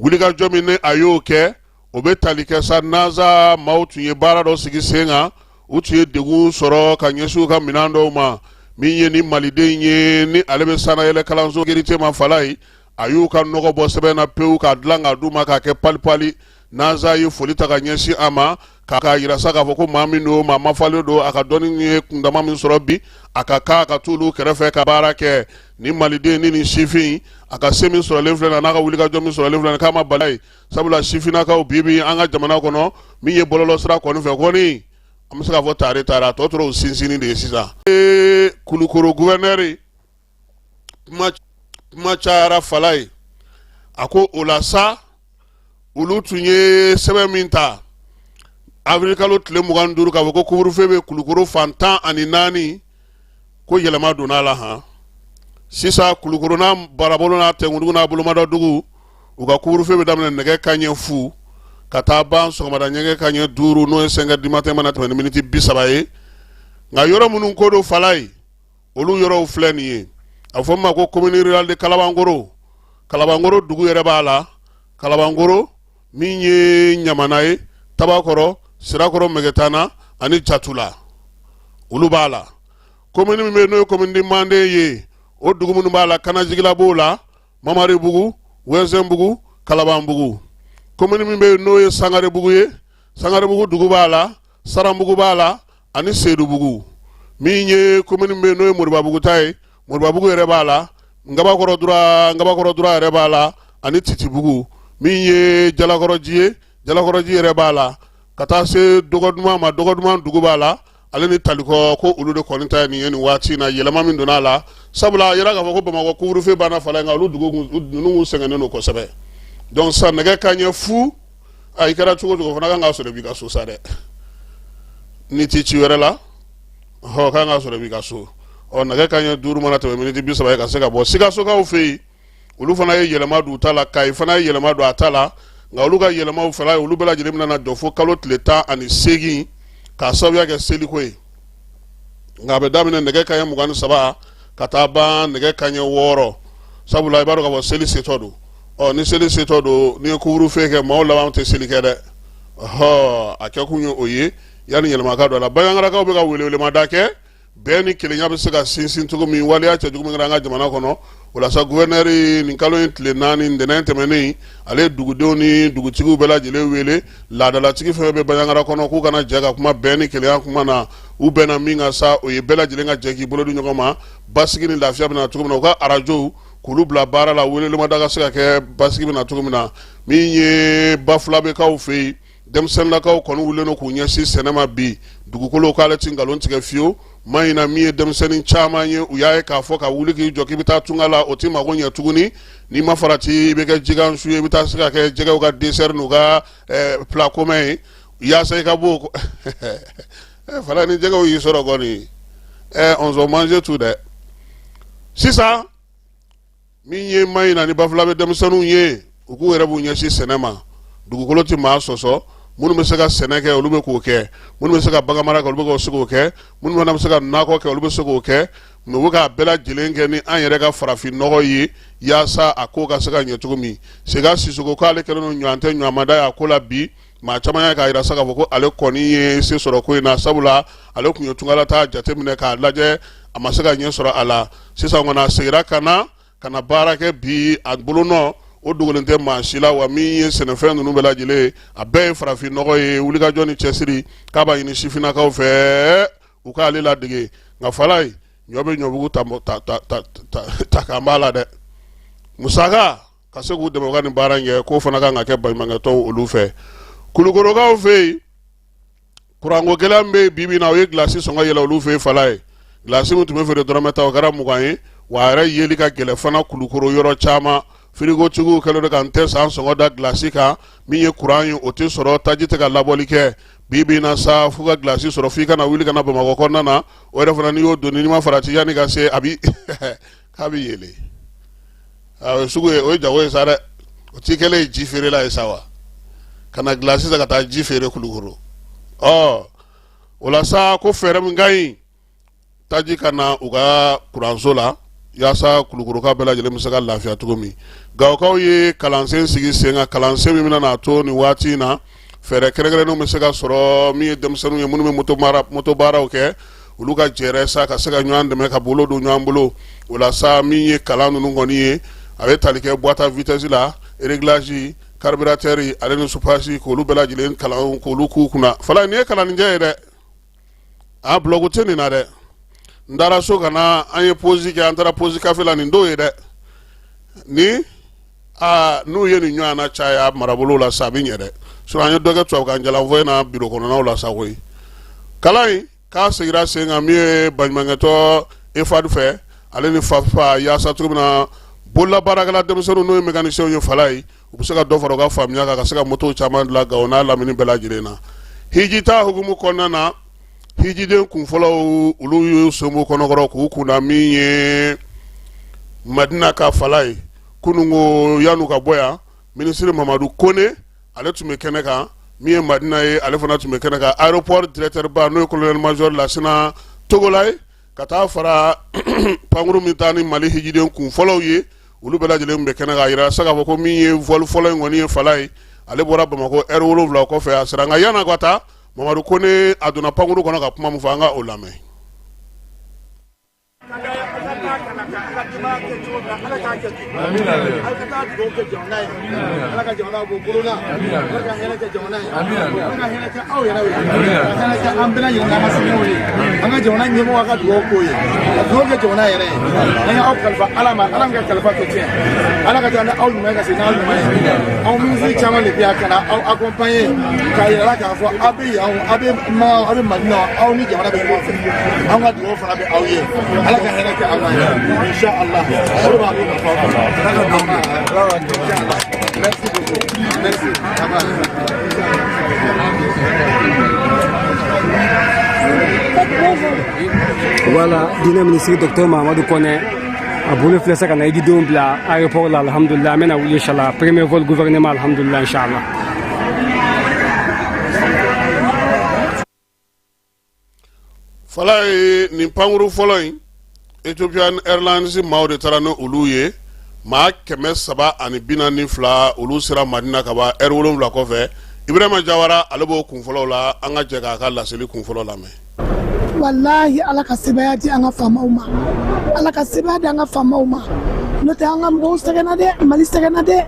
Wulikajɔ min ni a y'o kɛ, o bɛ tali kɛ sa NASA maaw tun ye baara dɔ sigi sen kan, u tun ye degun sɔrɔ ka ɲɛsin u ka minɛn dɔw ma. Min ye ni maliden ye ni ale bɛ sannayɛlɛ kalanso sécurité ma fala ye, a y'u ka nɔgɔ bɔ sɛbɛn na pewu k'a dilan k'a d'u ma k'a kɛ palipali. NASA ye foli ta ka ɲɛsin a ma k'a yira sa k'a fɔ ko maa min don, maa mafalen don, a ka dɔnni ye kundama min sɔrɔ bi, a ka kan ka t'olu kɛrɛfɛ ka baara kɛ. Ni maliden ni nin sifin, a ka se min sɔrɔlen filɛ na, n'a ka wulikajɔ min sɔrɔlen filɛ na, k'a ma bala ye, sabula sifinnakaw bi bi an ka jamana kɔnɔ, min ye bɔlɔlɔsira kɔni fɛ kɔni, an bɛ se k'a fɔ tare taara, a tɔ tora o sinsinni de ye sisan. Kulukoro guvɛnɛri kuma cayara fala ye, a ko o la sa, olu tun ye sɛbɛn min ta avril kalo tile 25 k'a fɔ ko couvre-feu bɛ Kulukoro fan 14, ko yɛlɛma donna a la han. Sisan Kulukoro n'a barabolo n'a tɛnkudugu n'a bolomadɔdugu, u ka couvre-feu bɛ daminɛ nɛgɛ kanɲɛ 0 ka taa ban sɔgɔmada nɛgɛ kanɲɛ 5, n'o ye 5 heures du matin mana tɛmɛ ni miniti 30 ye. Nka yɔrɔ minnu ko don fala ye, olu yɔrɔw filɛ nin ye. A fɔ min ma ko commune rurale de Kalabankoro, Kalabankoro dugu yɛrɛ b'a la, Kalabankoro min ye Ɲamana ye, Tabakɔrɔ, Sirakɔrɔ, Mɛgɛtana ani Jatula, olu b'a la. Commune min bɛ yen n'o ye commune de Manden ye, o dugu minnu b'a la, Kanajigila b'o la, Mamaribugu, Wɛnsɛnbugu, Kalabanbugu. Commune min bɛ yen n'o ye Sangarebugu ye, Sangarebugu dugu b'a la, Saranbugu b'a la ani Sedubugu. Min ye commune min bɛ yen n'o ye Moribabugu ta ye, Moribabugu yɛrɛ b'a la, Ngabakɔrɔ Dura, Ngabakɔrɔ Dura yɛrɛ b'a la ani Titibugu. Min ye Jalakɔrɔji ye, Jalakɔrɔji yɛrɛ b'a la, ka taa se Dɔgɔduman ma, Dɔgɔduman dugu b'a la ale ni Talikɔ. Ko olu de kɔni ta ye nin ye nin waati in na, yɛlɛma min donna a la, sabula a yira k'a fɔ ko Bamakɔ couvre-feu banna fala, nka olu dugu ninnu kun sɛgɛnnen don kosɛbɛ. Donc sisan nɛgɛ kanɲɛ 0, a i kɛra cogo o cogo fana kan k'a sɔrɔ i b'i ka so sa dɛ, n'i ti ci wɛrɛ la, ɔ kan k'a sɔrɔ i b'i ka so. Ɔ nɛgɛ kanɲɛ 5 mana tɛmɛ miniti 30 ye, ka se ka bɔ. Sikasokaw fɛ yen, olu fana ye yɛlɛma don u ta la, Kayi fana ye yɛlɛma don a ta la, nka olu ka yɛlɛmaw fana ye, olu bɛɛ lajɛlen bɛna na jɔ fo kalo tile 18 k'a sababuya kɛ seliko ye. Nka a bɛ daminɛ nɛgɛ kanɲɛ 23 ka taa ban nɛgɛ kanɲɛ 6, sabula i b'a dɔn k'a fɔ seli setɔ don. Ɔ ni seli setɔ don, n'i ye couvre-feu kɛ, maaw laban tɛ seli kɛ dɛ. Ɔhɔ, a kɛkun ye o ye yanni yɛlɛma ka don a la. Bandiagarakaw bɛ ka welewelemada kɛ bɛn ni kelenya bɛ se ka sinsin cogo min, waleya cɛjugu min kɛra an ka jamana kɔnɔ. O la sa, gouverneur nin kalo in tile 4, ntɛnɛn tɛmɛnen, ale ye dugudenw ni dugutigiw bɛɛ lajɛlen wele, laadalatigi fɛn bɛ Bandiagara kɔnɔ, k'u ka na jɛ ka kuma bɛn ni kelenya kuma na. U bɛnna min kan sa, o ye bɛɛ lajɛlen ka jɛ k'i bolo di ɲɔgɔn ma, basigi ni lafiya bɛ na cogo min na, u ka arajow k'olu bila baara la, welewelemada ka se ka kɛ basigi bɛ na cogo min na. Min ye Bafulabɛkaw fɛ yen, denmisɛnninlakaw kɔni wulilen don k'u ɲɛsin sɛnɛ ma bi. Dugukolo k'ale ti nkalon tigɛ fiyewu. Mahina min ye denmisɛnnin caman ye, u y'a ye k'a fɔ ka wuli k'i jɔ k'i bɛ taa tunga la, o tɛ mago ɲɛ tuguni. N'i ma farati, i bɛ kɛ jikansu ye, i bɛ taa se ka kɛ jɛgɛw ka dessert n'u ka plat commun ye, yaasa i ka bɔ o fana. Ni jɛgɛw y'i sɔrɔ kɔni, on se mange tout dɛ. Sisan min ye Mahina ni Bafulabɛ denmisɛnninw ye, u k'u yɛrɛ b'u ɲɛsin sɛnɛ ma. Dugukolo tɛ maa sɔsɔ. Minnu bɛ se ka sɛnɛ kɛ, olu bɛ k'o kɛ. Minnu bɛ se ka baganmara kɛ, olu bɛ se k'o kɛ. Minnu fana bɛ se ka nakɔ kɛ, olu bɛ se k'o kɛ. Mais u bɛ k'a bɛɛ lajɛlen kɛ ni an yɛrɛ ka farafin nɔgɔ ye, yaasa a ko ka se ka ɲɛ cogo min. Sega Sisoko k'ale kɛlen don ɲɔgɔn tɛ ɲɔgɔnmada ye a ko la bi. Maa caman y'a k'a jira sa k'a fɔ ko ale kɔni ye se sɔrɔ ko in na, sabula ale tun ye tungalataa jateminɛ k'a lajɛ, a ma se ka ɲɛ sɔrɔ a la. Sisan kɔni a seginna ka na baara kɛ bi. A bolonɔ o dogolen tɛ maa si la. Wa min ye sɛnɛfɛn ninnu bɛɛ lajɛlen, a bɛɛ ye farafin nɔgɔ ye. Wulikajɔ ni cɛsiri k'a b'a ɲini sifinnakaw fɛ, u k'ale ladege. Nka falaye, ɲɔ bɛ ɲɔbugu ta k'an b'a la dɛ. Musaka ka se k'u dɛmɛ u ka nin baara in kɛ, k'o fana kan ka kɛ baɲumankɛtɔnw olu fɛ. Kulukorokaw fɛ yen, kuranko gɛlɛya min bɛ yen bi bi in na, o ye gilasi sɔngɔ yɛlɛ olu fɛ yen falaye. Gilasi min tun bɛ feere dɔrɔmɛ 10, o kɛra 20 ye. Wa a yɛrɛ yeli ka gɛlɛn fana Kulukoro yɔrɔ caman. Firigotigiw kɛlen don ka n tɛ san sɔngɔ da gilasi kan. Min ye kuran ye, o tɛ sɔrɔ, taji tɛ ka labɔli kɛ. Bi bi in na sa, f'u ka gilasi sɔrɔ, f'i ka na wuli ka na Bamakɔ kɔnɔna na. O yɛrɛ fana, n'i y'o donni, n'i ma farati, yanni ka se, a bi k'a bi yɛlɛ. O ye sugu ye, o ye jago ye sa dɛ. O t'i kɛlen ye ji feerela ye sa wa, ka na gilasi san ka taa ji feere Kulukoro. Ɔ, o la sa, ko fɛɛrɛ min ka ɲi, taji ka na u ka kuranso la, yaasa Kulukoroka bɛɛ lajɛlen bɛ se ka lafiya cogo min. Gawokaw ye kalansen sigi sen kan, kalansen min bɛna n'a to nin waati in na, fɛɛrɛ kɛrɛnkɛrɛnnenw bɛ se ka sɔrɔ, min ye denmisɛnninw ye minnu bɛ moto baaraw kɛ, olu ka jɛrɛ sa ka se ka ɲɔgɔn dɛmɛ, ka bolo don ɲɔgɔn bolo. O la sa, min ye kalan ninnu kɔni ye, a bɛ tali kɛ boîte à vitesse la, réglage, carburateur, ale ni soupape, k'olu bɛɛ lajɛlen kalan, k'olu k'u kunna. Fala, nin ye kalanninjɛ ye dɛ. A bulɔku tɛ nin na dɛ. N taara so ka na, an ye pause kɛ, an taara pause café la. Nin dɔw ye dɛ, ni aa n'u ye nin ɲɔgɔn na caya marabolo la sa, a bɛ ɲɛ dɛ. Sinon an ye dɔ kɛ tubabukan jalanfɔ in na biro kɔnɔnaw la sa koyi. Kalan in k'a sigira sen kan, min ye baɲumankɛtɔ EFAD fɛ, ale ni FAFPA, yaasa cogo min na bololabaarakɛla denmisɛnninw, n'o ye mécaniciens ye, fala ye, u bɛ se ka dɔ fara u ka faamuya kan, ka se ka motow caman dilan Gawo n'a lamini bɛɛ lajɛlen na. Hijita hukumu kɔnɔna na, hijiden kunfɔlɔw, olu y'u sen bɔ kɔnɔkɔrɔ k'u kunda min ye Madina ka fala ye kununko. Yan'u ka bɔ yan, minisiri Mamadu Kone, ale tun bɛ kɛnɛ kan. Min ye Madina ye, ale fana tun bɛ kɛnɛ kan. Aéroport directeur ba, n'o ye colonel major Lasina Togola ye, ka taa fara pankuru min taa ni Mali hijiden kun fɔlɔw ye, olu bɛɛ lajɛlen bɛ kɛnɛ kan. Yira sa k'a fɔ ko min ye vol fɔlɔ in kɔni ye, fala ye, ale bɔra Bamakɔ heure 7 kɔfɛ, a sera. Nka yan'a ka taa, Mamadu Kone, a donna pankuru kɔnɔ ka kuma min fɔ, an ka o lamɛn. Ala ka jamana bɔ bolo la, Ala ka hɛrɛ kɛ jamana ye, Ala ka hɛrɛ kɛ aw yɛrɛ ye, ka hɛrɛ kɛ an bɛɛ lajɛlen n'an ka somɔgɔw ye. An ka jamana ɲɛmɔgɔ ka dugawu k'o ye, ka dugawu kɛ jamana yɛrɛ ye. An y'aw kalifa Ala ma, Ala min ka kalifa tɛ tiɲɛ. Ala ka taa ni aw ɲuman ye, ka segin n'aw ɲuman ye. Anw minisiri caman de bɛ yan ka na aw accompagner, k'a yira la k'a fɔ aw bɛ yan o, aw bɛ ma, aw bɛ Mali la, aw ni jamana bɛ ɲɔgɔn fɛ. An ka dugawu fana bɛ aw ye. Ala ka hɛrɛ kɛ aw ye, inshallah. O de b'a to ka fɔ aw ma. Merci beaucoup. Merci. Voilà, diinɛ minisiri docteur Mahamadu Kɔnɛ, a bolo filɛ sa ka na hijidenw bila aéroport la. Alhamdulillah, an bɛna wuli inshallah. Premier vol gouvernement, alhamdulillah, inshallah. Fala ye, nin pankuru fɔlɔ in, Ethiopian Airlines maaw de taara ni olu ye. Maa 342, olu sera Madina ka ban heure 7 kɔfɛ. Ibrahima Jawara, ale b'o kun fɔlɔw la. An ka jɛ k'a ka laseli kun fɔlɔ lamɛn. Walahi, Ala ka sebaaya di an ka faamaw ma, Ala ka sebaaya di an ka faamaw ma, n'o tɛ an ka mɔgɔw sɛgɛnna dɛ, Mali sɛgɛnna dɛ.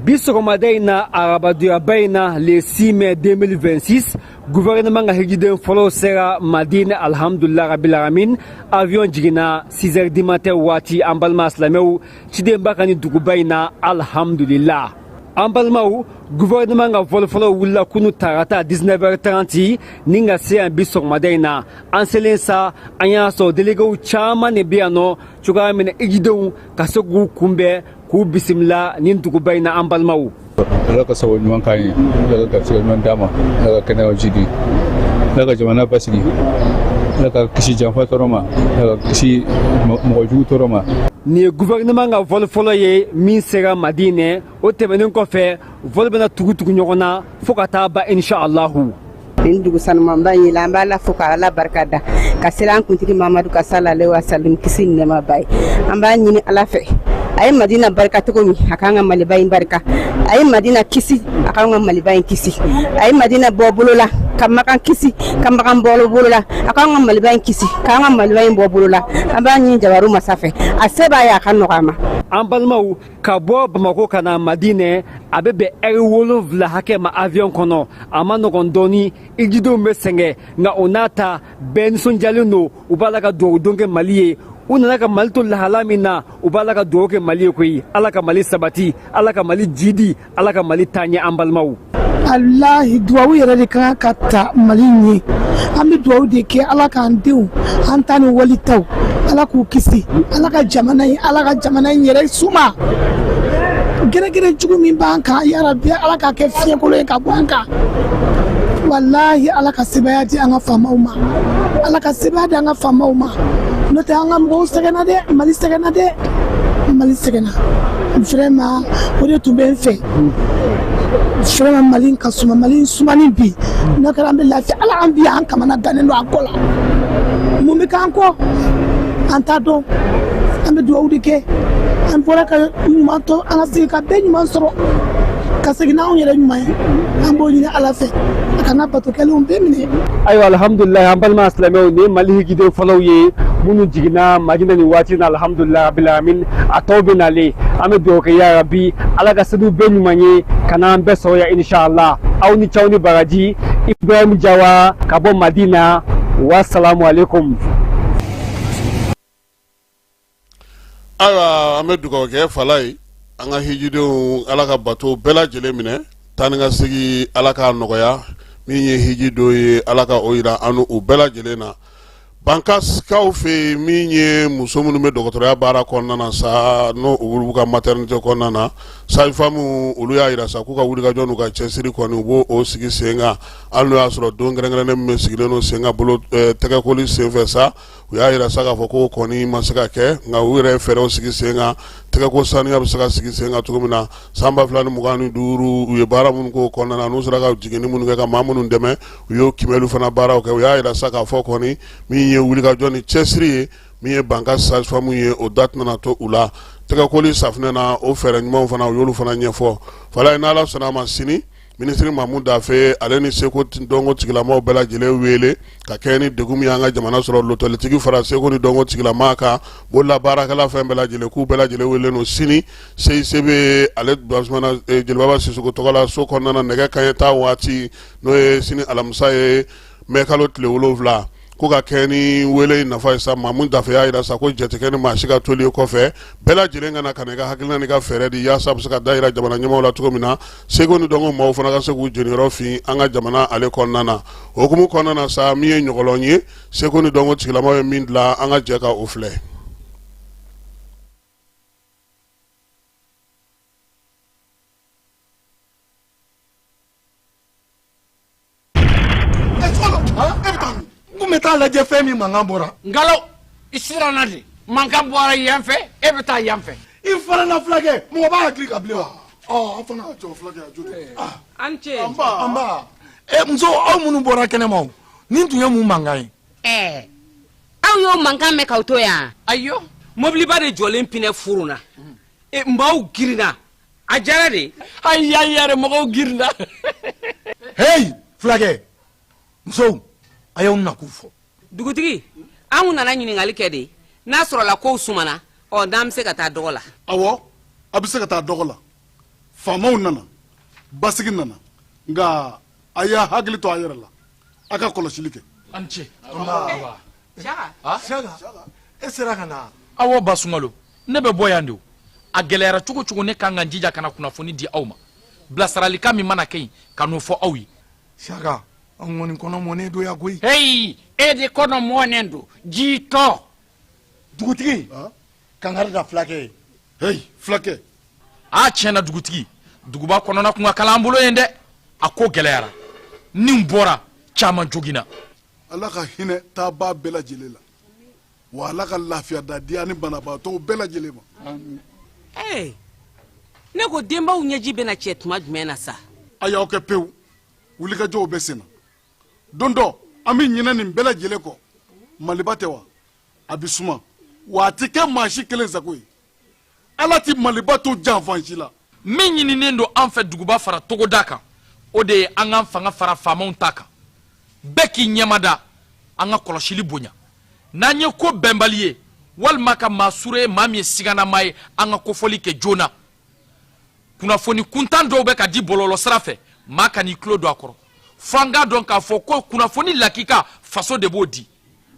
Bi sɔgɔmada in na, arabadonyaba in na, le 6 mai 2026, gouvernement ka hijiden fɔlɔw sera Madina, alhamdulillah rabbil alamin. Avion jiginna 6 heures du matin waati. An balima silamɛw, cidenba ka ni duguba in na, alhamdulillah. An balimaw, gouvernement ka vol fɔlɔ wulila kunu tarata 19h30 ni ka se yan bi sɔgɔmada in na. An selen sa, an y'a sɔrɔ déléguéw caman de bɛ yan nɔ, cogoya min na hijidenw ka se k'u kunbɛn, k'u bisimila nin duguba in na, an balimaw. Ala ka sago ɲuman k'an ye, Ala ka garisɛgɛ ɲuman d'a ma, Ala ka kɛnɛyaw jidi, Ala ka jamana basigi, Ala ka kisi janfa tɔɔrɔ ma, Ala ka kisi mɔgɔ jugu tɔɔrɔ ma. Nin ye gouvernement ka vol fɔlɔ ye min sera Madinɛ. O tɛmɛnen kɔfɛ, vol bɛna tugu tugu ɲɔgɔn na fo ka taa ban, inshallahu. Nin dugu sanumanba in la, an b'a la fo ka Ala barika da, ka sela an kuntigi Mamadu ka salale wa salim, kisi ni nɛɛma b'a ye. An b'a ɲini Ala fɛ, a ye Madina barika cogo min, a k'an ka Maliba in barika. A ye Madina kisi, a k'an ka Maliba in kisi. A ye Madina bɔ bolo la, ka Makan kisi, ka Makan bɔ bolo la. A k'an ka Maliba in kisi, k'an ka Maliba in bɔ bolo la. An b'a ɲini Jabaru masa fɛ, a se b'a ye, a ka nɔgɔ a ma. An balimaw, ka bɔ Bamako ka na Madinɛ, a bɛ bɛn ɛri 7 hakɛ ma avion kɔnɔ. A ma nɔgɔn dɔɔni, hijidenw bɛ sɛgɛn, nka o n'a ta bɛɛ nisɔndiyalen don. U b'a la ka dugawu don kɛ Mali ye. U nana ka Mali to lahala min na, u b'a la ka dugawu kɛ Mali ye koyi. Ala ka Mali sabati, Ala ka Mali jidi, Ala ka Mali taa ɲɛ, an balimaw. Alahi, duwawu yɛrɛ de ka kan ka ta Mali ɲɛ. An bɛ duwawu de kɛ, Ala k'an denw, an ta ni wali taw, Ala k'u kisi. Ala ka jamana in, Ala ka jamana in yɛrɛ suma. Gɛrɛgɛrɛ jugu min b'an kan, yarabi, Ala k'a kɛ fiɲɛkolo ye ka bɔ an kan. Walahi, Ala ka sebaaya di an ka faamaw ma, Ala ka sebaaya di an ka faamaw ma. N'o tɛ, an ka mɔgɔw sɛgɛnna dɛ. Mali sɛgɛnna dɛ, Mali sɛgɛnna vraiment. O de tun bɛ n fɛ vraiment, Mali ka suma, Mali sumani bi. N'o kɛra, an bɛ lafiya. Ala an bi an kamana gannen don a ko la. Mun bɛ k'an kɔ, an t'a dɔn. An bɛ dugawu de kɛ. An bɔra ka ɲuman to, an ka segin ka bɛɛ ɲuman sɔrɔ, ka segin n'anw yɛrɛ ɲuman ye. An b'o ɲini Ala fɛ, a ka n ka bato kɛlenw bɛɛ minɛ. Ayiwa, alhamdulilayi. An balima silamɛw, nin ye Mali hijiden fɔlɔw ye minnu jiginna Madina nin waati na. Alhamdulilayi rabil alamin. A tɔw bɛ nalen. An bɛ dugawu kɛ, ya rabi, Ala ka seliw bɛɛ ɲuman ye ka n'an bɛɛ sɔrɔ yan, inshallah. Aw ni caw ni baraji. Ibrahim Jawa ka bɔ Madina. Wasalamu aleykum. Ayiwa, an bɛ dugawu kɛ fala ye. An ka hijidenw, Ala ka bato bɛɛ lajɛlen minɛ. Taa ni ka segin, Ala k'a nɔgɔya. Min ye hiji don ye, Ala ka o yira an u bɛɛ lajɛlen na. Bankasikaw fɛ yen, min ye muso minnu bɛ dɔgɔtɔrɔya baara kɔnɔna na sa, n'o olu ka maternité kɔnɔna na, sage-femme, olu y'a yira sa k'u ka wulikajɔ n'u ka cɛsiri kɔni, u b'o o sigi sen kan, hali n'o y'a sɔrɔ don kɛrɛnkɛrɛnnen min bɛ sigilen don sen kan bolo tɛgɛkoli senfɛ sa. U y'a yira sa k'a fɔ ko kɔni ma se ka kɛ, nka u yɛrɛ ye fɛɛrɛw sigi sen kan, tɛgɛko saniya bɛ se ka sigi sen kan cogo min na. San 2025, u ye baara minnu k'o kɔnɔna na, n'u sera ka jiginni minnu kɛ, ka maa minnu dɛmɛ, u y'o kiimɛli fana baaraw kɛ. U y'a yira sa k'a fɔ kɔni, min ye wulikajɔ ni cɛsiri ye, min ye Banka sage-femme ye, o da tɛna to u la tɛgɛkoli safunɛ na. O fɛɛrɛ ɲumanw fana, u y'olu fana ɲɛfɔ. Fala ye, n'Ala sɔnna a ma, sini minisiri Mamu Dafe, ale ni seko dɔnko tigilamaw bɛɛ lajɛlen wele ka kɛ ni degun min y'an ka jamana sɔrɔ. Lotɔlitigi fara seko ni dɔnko tigilama kan, bolola baarakɛla fɛn bɛɛ lajɛlen, k'u bɛɛ lajɛlen wele don sini CICB ale Jelibaba Sisoko tɔgɔ la so kɔnɔna na, nɛgɛ kanɲɛ 10 waati, n'o ye sini alamisa ye, mɛ kalo tile 7. Ko ka kɛ ni wele in nafa ye sa, Mamu Dafe y'a jira sa ko jɛ tɛ kɛ ni maa si ka toli ye kɔfɛ. Bɛɛ lajɛlen ka na ka na i ka hakilina n'i ka fɛɛrɛ di, yaasa a bɛ se ka da yira jamana ɲɛmaaw la cogo min na, seko ni dɔnko maaw fana ka se k'u jeniyɔrɔ fin an ka jamana ale kɔnɔna na. O hukumu kɔnɔna na sa, min ye ɲɔgɔlɔn ye, seko ni dɔnko tigilamaw ye min dilan, an ka jɛ ka o filɛ. N kun bɛ taa lajɛ fɛn min mankan bɔra. Nkalo, i siranna de. Mankan bɔra yan fɛ, e bɛ taa yan fɛ. I fana na fulakɛ, mɔgɔ b'a hakili kan bilen wa? Ɔ, an fana. Jɔ fulakɛ, a jo tɛ. An ce. An ba. E muso, aw minnu bɔra kɛnɛma o, nin tun ye mun mankan ye? Ɛɛ, aw y'o mankan mɛn k'aw to yan? Ayo. Mobiliba de jɔlen pinɛ furuna. E, maaw girinna. A jara de. Ayi ayi yɛrɛ, mɔgɔw girinna. Heyi fulakɛ, musow, a y'aw nakun fɔ. Dugutigi, an kun nana ɲininkali kɛ de, n'a sɔrɔla kow sumana, ɔ, n'an bɛ se ka taa dɔgɔ la. Awɔ, a bɛ se ka taa dɔgɔ la. Faamaw nana, basigi nana, nka a y'a hakili to a yɛrɛ la, a ka kɔlɔsili kɛ. An ce. Saka, e sera ka na. Awɔ, ba Sunkalo, ne bɛ bɔ yan de. O a gɛlɛyara cogo cogo, ne kan ka n jija ka na kunnafoni di aw ma. Bilasiralikan min mana kɛ yen, ka n'o fɔ aw ye. Saka, an kɔni kɔnɔ mɔnen don yan koyi. Heyi, e de kɔnɔ mɔnen don, jitɔ. Dugutigi, kankari da fulakɛ ye. Heyi fulakɛ. A tiɲɛ na dugutigi, duguba kɔnɔna kun ka kalan an bolo yen dɛ. A ko gɛlɛyara, ni bɔra caman joginna. Ala ka hinɛ taabaa bɛɛ lajɛlen la, wa Ala ka lafiya da di ani banabaatɔw bɛɛ lajɛlen ma. Ee, ne ko denbaw ɲɛji bɛna cɛ tuma jumɛn na sa? A y'aw kɛ pewu, wulikajɔw bɛ sen na. Don dɔ, an bɛ ɲinɛ nin bɛɛ lajɛlen kɔ. Maliba tɛ wa? A bɛ suma wa, a tɛ kɛ maa si kelen sago ye. Ala tɛ Maliba to janfan si la. Min ɲininen don an fɛ duguba fara togoda kan, o de ye an k'an fanga fara faamaw ta kan. Bɛɛ k'i ɲɛmada, an ka kɔlɔsili bonya. N'an ye ko bɛnbali ye walima ka maa sure ye, maa min ye siganamaa ye, an ka kofɔli kɛ joona. Kunnafoni kuntan dɔw bɛ ka di bɔlɔlɔ sira fɛ, maa kan'i tulo don a kɔrɔ, fo an k'a dɔn k'a fɔ ko kunnafoni lakika, faso de b'o di.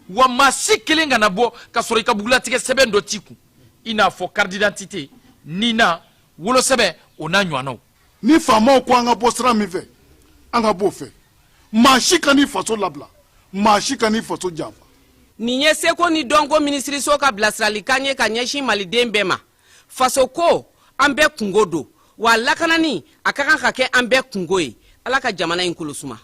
Wa maa si kelen kana bɔ ka sɔrɔ i ka bugulatigɛ sɛbɛn dɔ t'i kun, i n'a fɔ carte d'identité, nina, wolosɛbɛn, o n'a ɲɔgɔnnaw. Ni faamaw ko an ka bɔ sira min fɛ, an ka b'o fɛ. Maa si kan'i faso labila, maa si kan'i faso janfa. Nin ye seko ni dɔnko minisiriso ka bilasiralikan ye ka ɲɛsin maliden bɛɛ ma. Faso ko, an bɛɛ kunko don, wa lakanani, a ka kan ka kɛ an bɛɛ kunko ye. Ala ka jamana in kolo suma.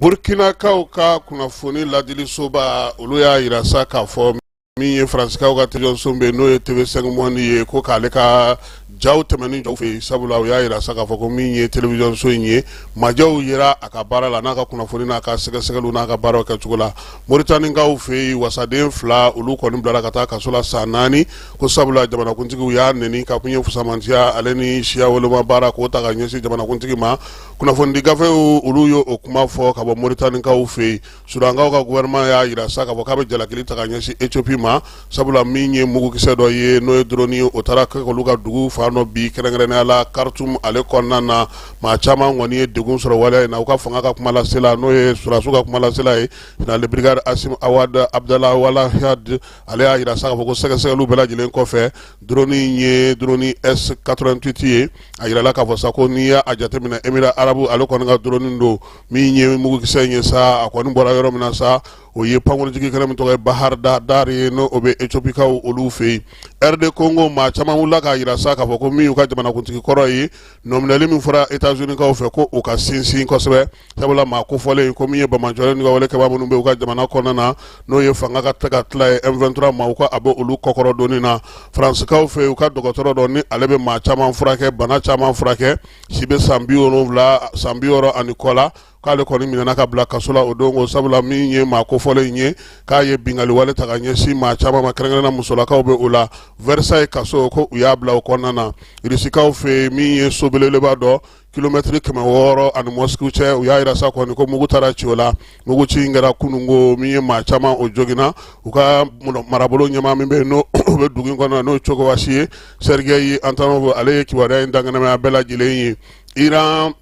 Burkinakaw ka kunnafoni ladilisoba, olu y'a yira sa k'a fɔ min ye Faransikaw ka télévision bɛ n'o ye TV5 Monde ye, ko k'ale ka jaw tɛmɛni jɔ fɛ yen, sabula u y'a yira sa k'a fɔ ko min ye télévision so in ye, majɛw yera a ka baara la n'a ka kunnafoni n'a ka sɛgɛsɛgɛliw n'a ka baaraw kɛcogo la. Moritanikaw fɛ yen, wasaden fila, olu kɔni bilara ka taa kaso la san 4, ko sabula jamanakuntigiw y'a neni ka kun ye fusamantiya ale ni siya woloma baara k'o ta ka ɲɛsin jamanakuntigi ma. Kunnafonidi gafew, olu ye o kuma fɔ ka bɔ Moritanikaw fɛ yen. Sudankaw ka gouvernement y'a yira sa k'a fɔ k'a bɛ jalakili ta ka ɲɛsin Ethiopie ma, sabula min ye mugukisɛ dɔ ye n'o ye drone ye, o taara kɛ olu ka dugu fan dɔ bi, kɛrɛnkɛrɛnnenya la Khartoum ale kɔnɔna na. Maa caman kɔni ye degun sɔrɔ waleya in na. U ka fanga ka kumalasela, n'o ye sɔrɔdasiw ka kumalasela ye, général de brigade Asim Awad Abdallah Walahad, ale y'a yira sa k'a fɔ ko sɛgɛsɛgɛliw bɛɛ lajɛlen kɔfɛ, drone in ye drone S88 ye. A yirala k'a fɔ sa ko n'i y'a jateminɛ, Émirats arabes ale kɔni ka drone don. Min ye mugukisɛ in ye sa, a kɔni bɔra yɔrɔ min na sa, o ye pankurunjigin kɛnɛ min tɔgɔ ye Bahar Dar ye, n'o o bɛ Ethiopikaw olu fɛ yen. RD Congo, maa caman wulila k'a yira sa k'a fɔ ko min y'u ka jamanakuntigi kɔrɔ ye, nɔminɛli min fɔra États-Unis kaw fɛ, ko o ka sinsin kosɛbɛ, sabula maa kofɔlen ko min ye banbaanciwale ni ka wale kɛbaa minnu bɛ u ka jamana kɔnɔna na, n'o ye fanga ka tɛ ka tila ye M23 maaw ko a bɛ olu kɔkɔrɔ donni na. Faransikaw fɛ yen, u ka dɔgɔtɔrɔ dɔ ni ale bɛ maa caman furakɛ, bana caman furakɛ, si bɛ san 70, san 60 ani kɔ la, k'ale kɔni minɛna ka bila kaso la o don ko sabula min ye maa kofɔlen in ye, k'a ye binkanni wale ta ka ɲɛsin maa caman ma, kɛrɛnkɛrɛnna musolakaw bɛ o la. Versailles kaso, ko u y'a bila o kɔnɔna na. Irisikaw fɛ yen, min ye so belebeleba dɔ, kilomɛtiri 600 ani Moscou cɛ, u y'a yira sa kɔni ko mugu taara ci o la. Mugu ci in kɛra kununko, min ye maa caman o joginna. U ka marabolo ɲɛmaa min bɛ yen, n'o bɛ dugu in kɔnɔ, n'o ye Tchouvache ye, Sergei Antonov, ale ye kibaruya in dankɛnɛmaya bɛɛ lajɛlen ye. Iran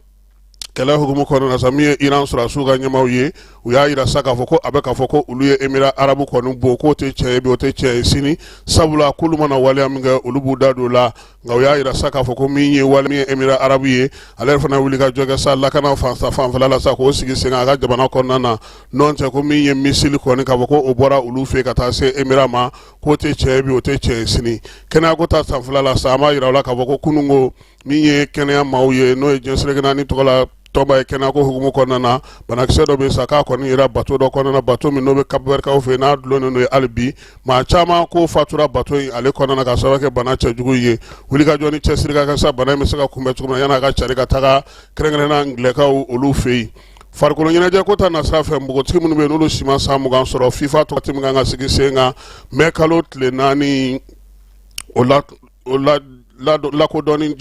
kɛlɛ hukumu kɔnɔna na sa, min ye Iran sɔrɔdasiw ka ɲɛmaaw ye, u y'a yira sa k'a fɔ ko a bɛ k'a fɔ ko olu ye Émirats arabes kɔni bon, k'o tɛ tiɲɛ ye bi, o tɛ tiɲɛ ye sini, sabula k'olu mana waleya min kɛ, olu b'u da don o la. Nka u y'a yira sa k'a fɔ ko min ye wale min ye Émirats arabes ye, ale yɛrɛ fana wuli ka jɔ kɛ sa lakana fanfɛla la sa, k'o sigi sen kan a ka jamana kɔnɔna na. N'o tɛ, ko min ye missile kɔni k'a fɔ ko o bɔra olu fɛ ka taa se Émirats ma, k'o tɛ tiɲɛ ye bi, o tɛ tiɲɛ ye sini. Kɛnɛyako ta fanfɛla la sa, an b'a yira u la k'a fɔ ko kununko, min ye kɛnɛya maaw ye, n'o ye diɲɛ seleke naani tɔgɔ la tɔnba ye, kɛnɛyako hukumu kɔnɔna na, banakisɛ dɔ bɛ sa k'a kɔni yera bato dɔ kɔnɔna na, bato min n'o bɛ Cap-Vert fɛ, n'a dulonnen don yen hali bi. Maa caman ko fatura bato in ale kɔnɔna na ka sababu kɛ bana cɛjugu ye. Wulikajɔ ni cɛsiri ka kɛ sa bana in bɛ se ka kunbɛn cogo min na, yan'a ka cari ka taga kɛrɛnkɛrɛnna Angilɛkaw olu fɛ yen. Farikolo ɲɛnajɛ ko ta nasira fɛ, npogotigi minnu bɛ yen n'olu si ma san 20 sɔrɔ, FIFA tɔgɔ min kan ka sigi sen kan mɛ kalo tile 4, o la o la lakodɔnni,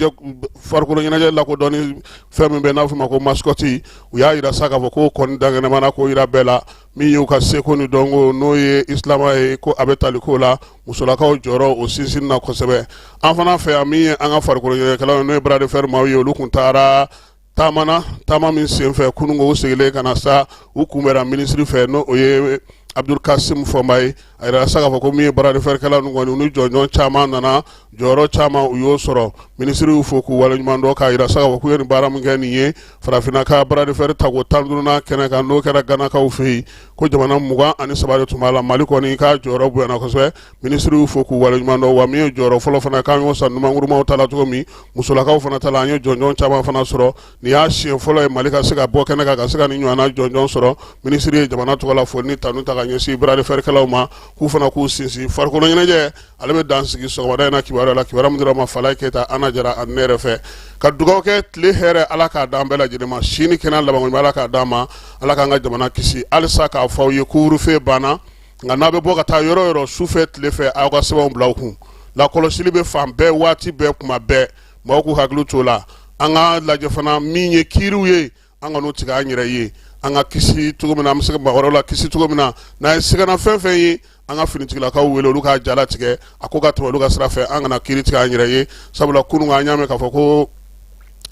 farikolo ɲɛnajɛ lakodɔnni fɛn min bɛ n'a fɔ ma ko mascotte, u y'a yira sa k'a fɔ ko kɔni dankɛnɛmana k'o yira bɛɛ la. Min y'u ka seko ni dɔnko, n'o ye isilama ye, ko a bɛ tali ko la musolakaw jɔyɔrɔ o sinsin na kosɛbɛ. An fana fɛ yan, min ye an ka farikolo ɲɛnajɛkɛlaw ye, n'o ye bras de fer maaw ye, olu tun taara taama na. Taama min senfɛ kununko, u seginnen ka na sa, u kunbɛra minisiri fɛ, n'o o ye Abdul Kasim Fɔnba ye. A yira sa k'a fɔ ko min ye bras de fer kɛla ninnu kɔni, u ni jɔnjɔn caman nana, jɔyɔrɔ caman u y'o sɔrɔ. Minisiri y'u fo k'u waleɲuman dɔn, k'a yira sa k'a fɔ k'u ye nin baara min kɛ nin ye farafinna ka bras de fer tako 15nan kɛnɛ kan, n'o kɛra Ganakaw fɛ yen, ko jamana 23 de tun b'a la. Mali kɔni k'a jɔyɔrɔ bonyana kosɛbɛ. Minisiri y'u fo k'u waleɲuman dɔn. Wa min ye jɔyɔrɔ fɔlɔ fana k'an y'o san numankurumaw ta la cogo min, musolakaw fana ta la, an ye jɔnjɔn caman fana sɔrɔ. Nin y'a siɲɛ fɔlɔ ye Mali ka se ka bɔ kɛnɛ kan ka se ka nin ɲɔgɔnna jɔnjɔn sɔrɔ. Minisiri ye jamana tɔgɔ la foli ni tanu ta ka ɲɛsin bras de fer kɛlaw ma, k'u fana k'u sinsin. Farikolo ɲɛnajɛ, ale bɛ dan sigi sɔgɔmada in na kibaruya la, kibaruya min dira ma Falaye Keyita, Ana Jara ani ne yɛrɛ fɛ. Ka dugawu kɛ, tile hɛrɛ Ala k'a d'an bɛɛ lajɛlen ma, si ni kɛnɛya labanko ɲuman Ala k'a d'an ma, Ala k'an ka jamana kisi. Halisa k'a fɔ aw ye, couvre-feu banna, nka n'a bɛ bɔ ka taa yɔrɔ yɔrɔ, su fɛ, tile fɛ, aw ka sɛbɛnw bila aw kun. Lakɔlɔsili bɛ fan bɛɛ, waati bɛɛ, kuma bɛɛ. Maaw k'u hakili t'o la. An ka lajɛ fana min ye kiiriw ye, an kan'u tigɛ an yɛrɛ ye. An ka kisi cogo min na, an bɛ se ka maa wɛrɛw la kisi cogo min na. N'an ye sigana fɛn fɛn ye, an ka finitigilakaw wele, olu k'a jalatigɛ, a ko ka tɛmɛ olu ka sira fɛ. An kana kiiri tigɛ an yɛrɛ ye, sabula kunun an y'a mɛn k'a fɔ ko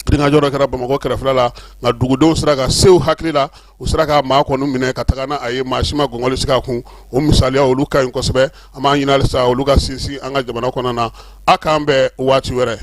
girinkajɔ dɔ kɛra Bamakɔ kɛrɛfɛla la, nka dugudenw sera ka se u hakili la, u sera ka maa kɔni minɛ ka taga n'a a ye, maa si ma gɔngɔli sigi a kun. O misaliya olu ka ɲi kosɛbɛ. An b'a ɲini halisa olu ka sinsin an ka jamana kɔnɔna na. A k'an bɛn waati wɛrɛ.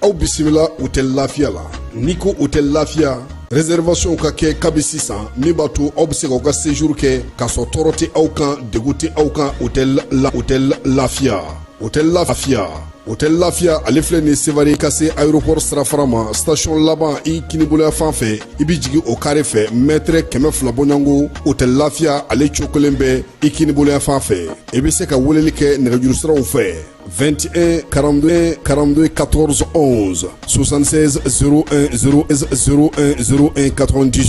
Aw bisimila Hôtel Lafiya la. N'i ko Hôtel Lafiya, réservation ka kɛ kabi sisan, min b'a to aw bɛ se k'aw ka séjour kɛ k'a sɔrɔ tɔɔrɔ tɛ aw kan, degun tɛ aw kan. Hôtel la, Hôtel Lafiya, Hôtel Lafiya. Hôtel Lafiya, ale filɛ nin Sevare ka se aéroport sirafara ma, station laban i kiniboloya fan fɛ, i bɛ jigin o kare fɛ, mètre 200 bɔɲɔgɔnko. Hôtel Lafiya, ale cokolen bɛ i kiniboloya fan fɛ. I bɛ se ka weleli kɛ nɛgɛjuru siraw fɛ: 21 42 42 14 11, 76 01 0 01 01 98.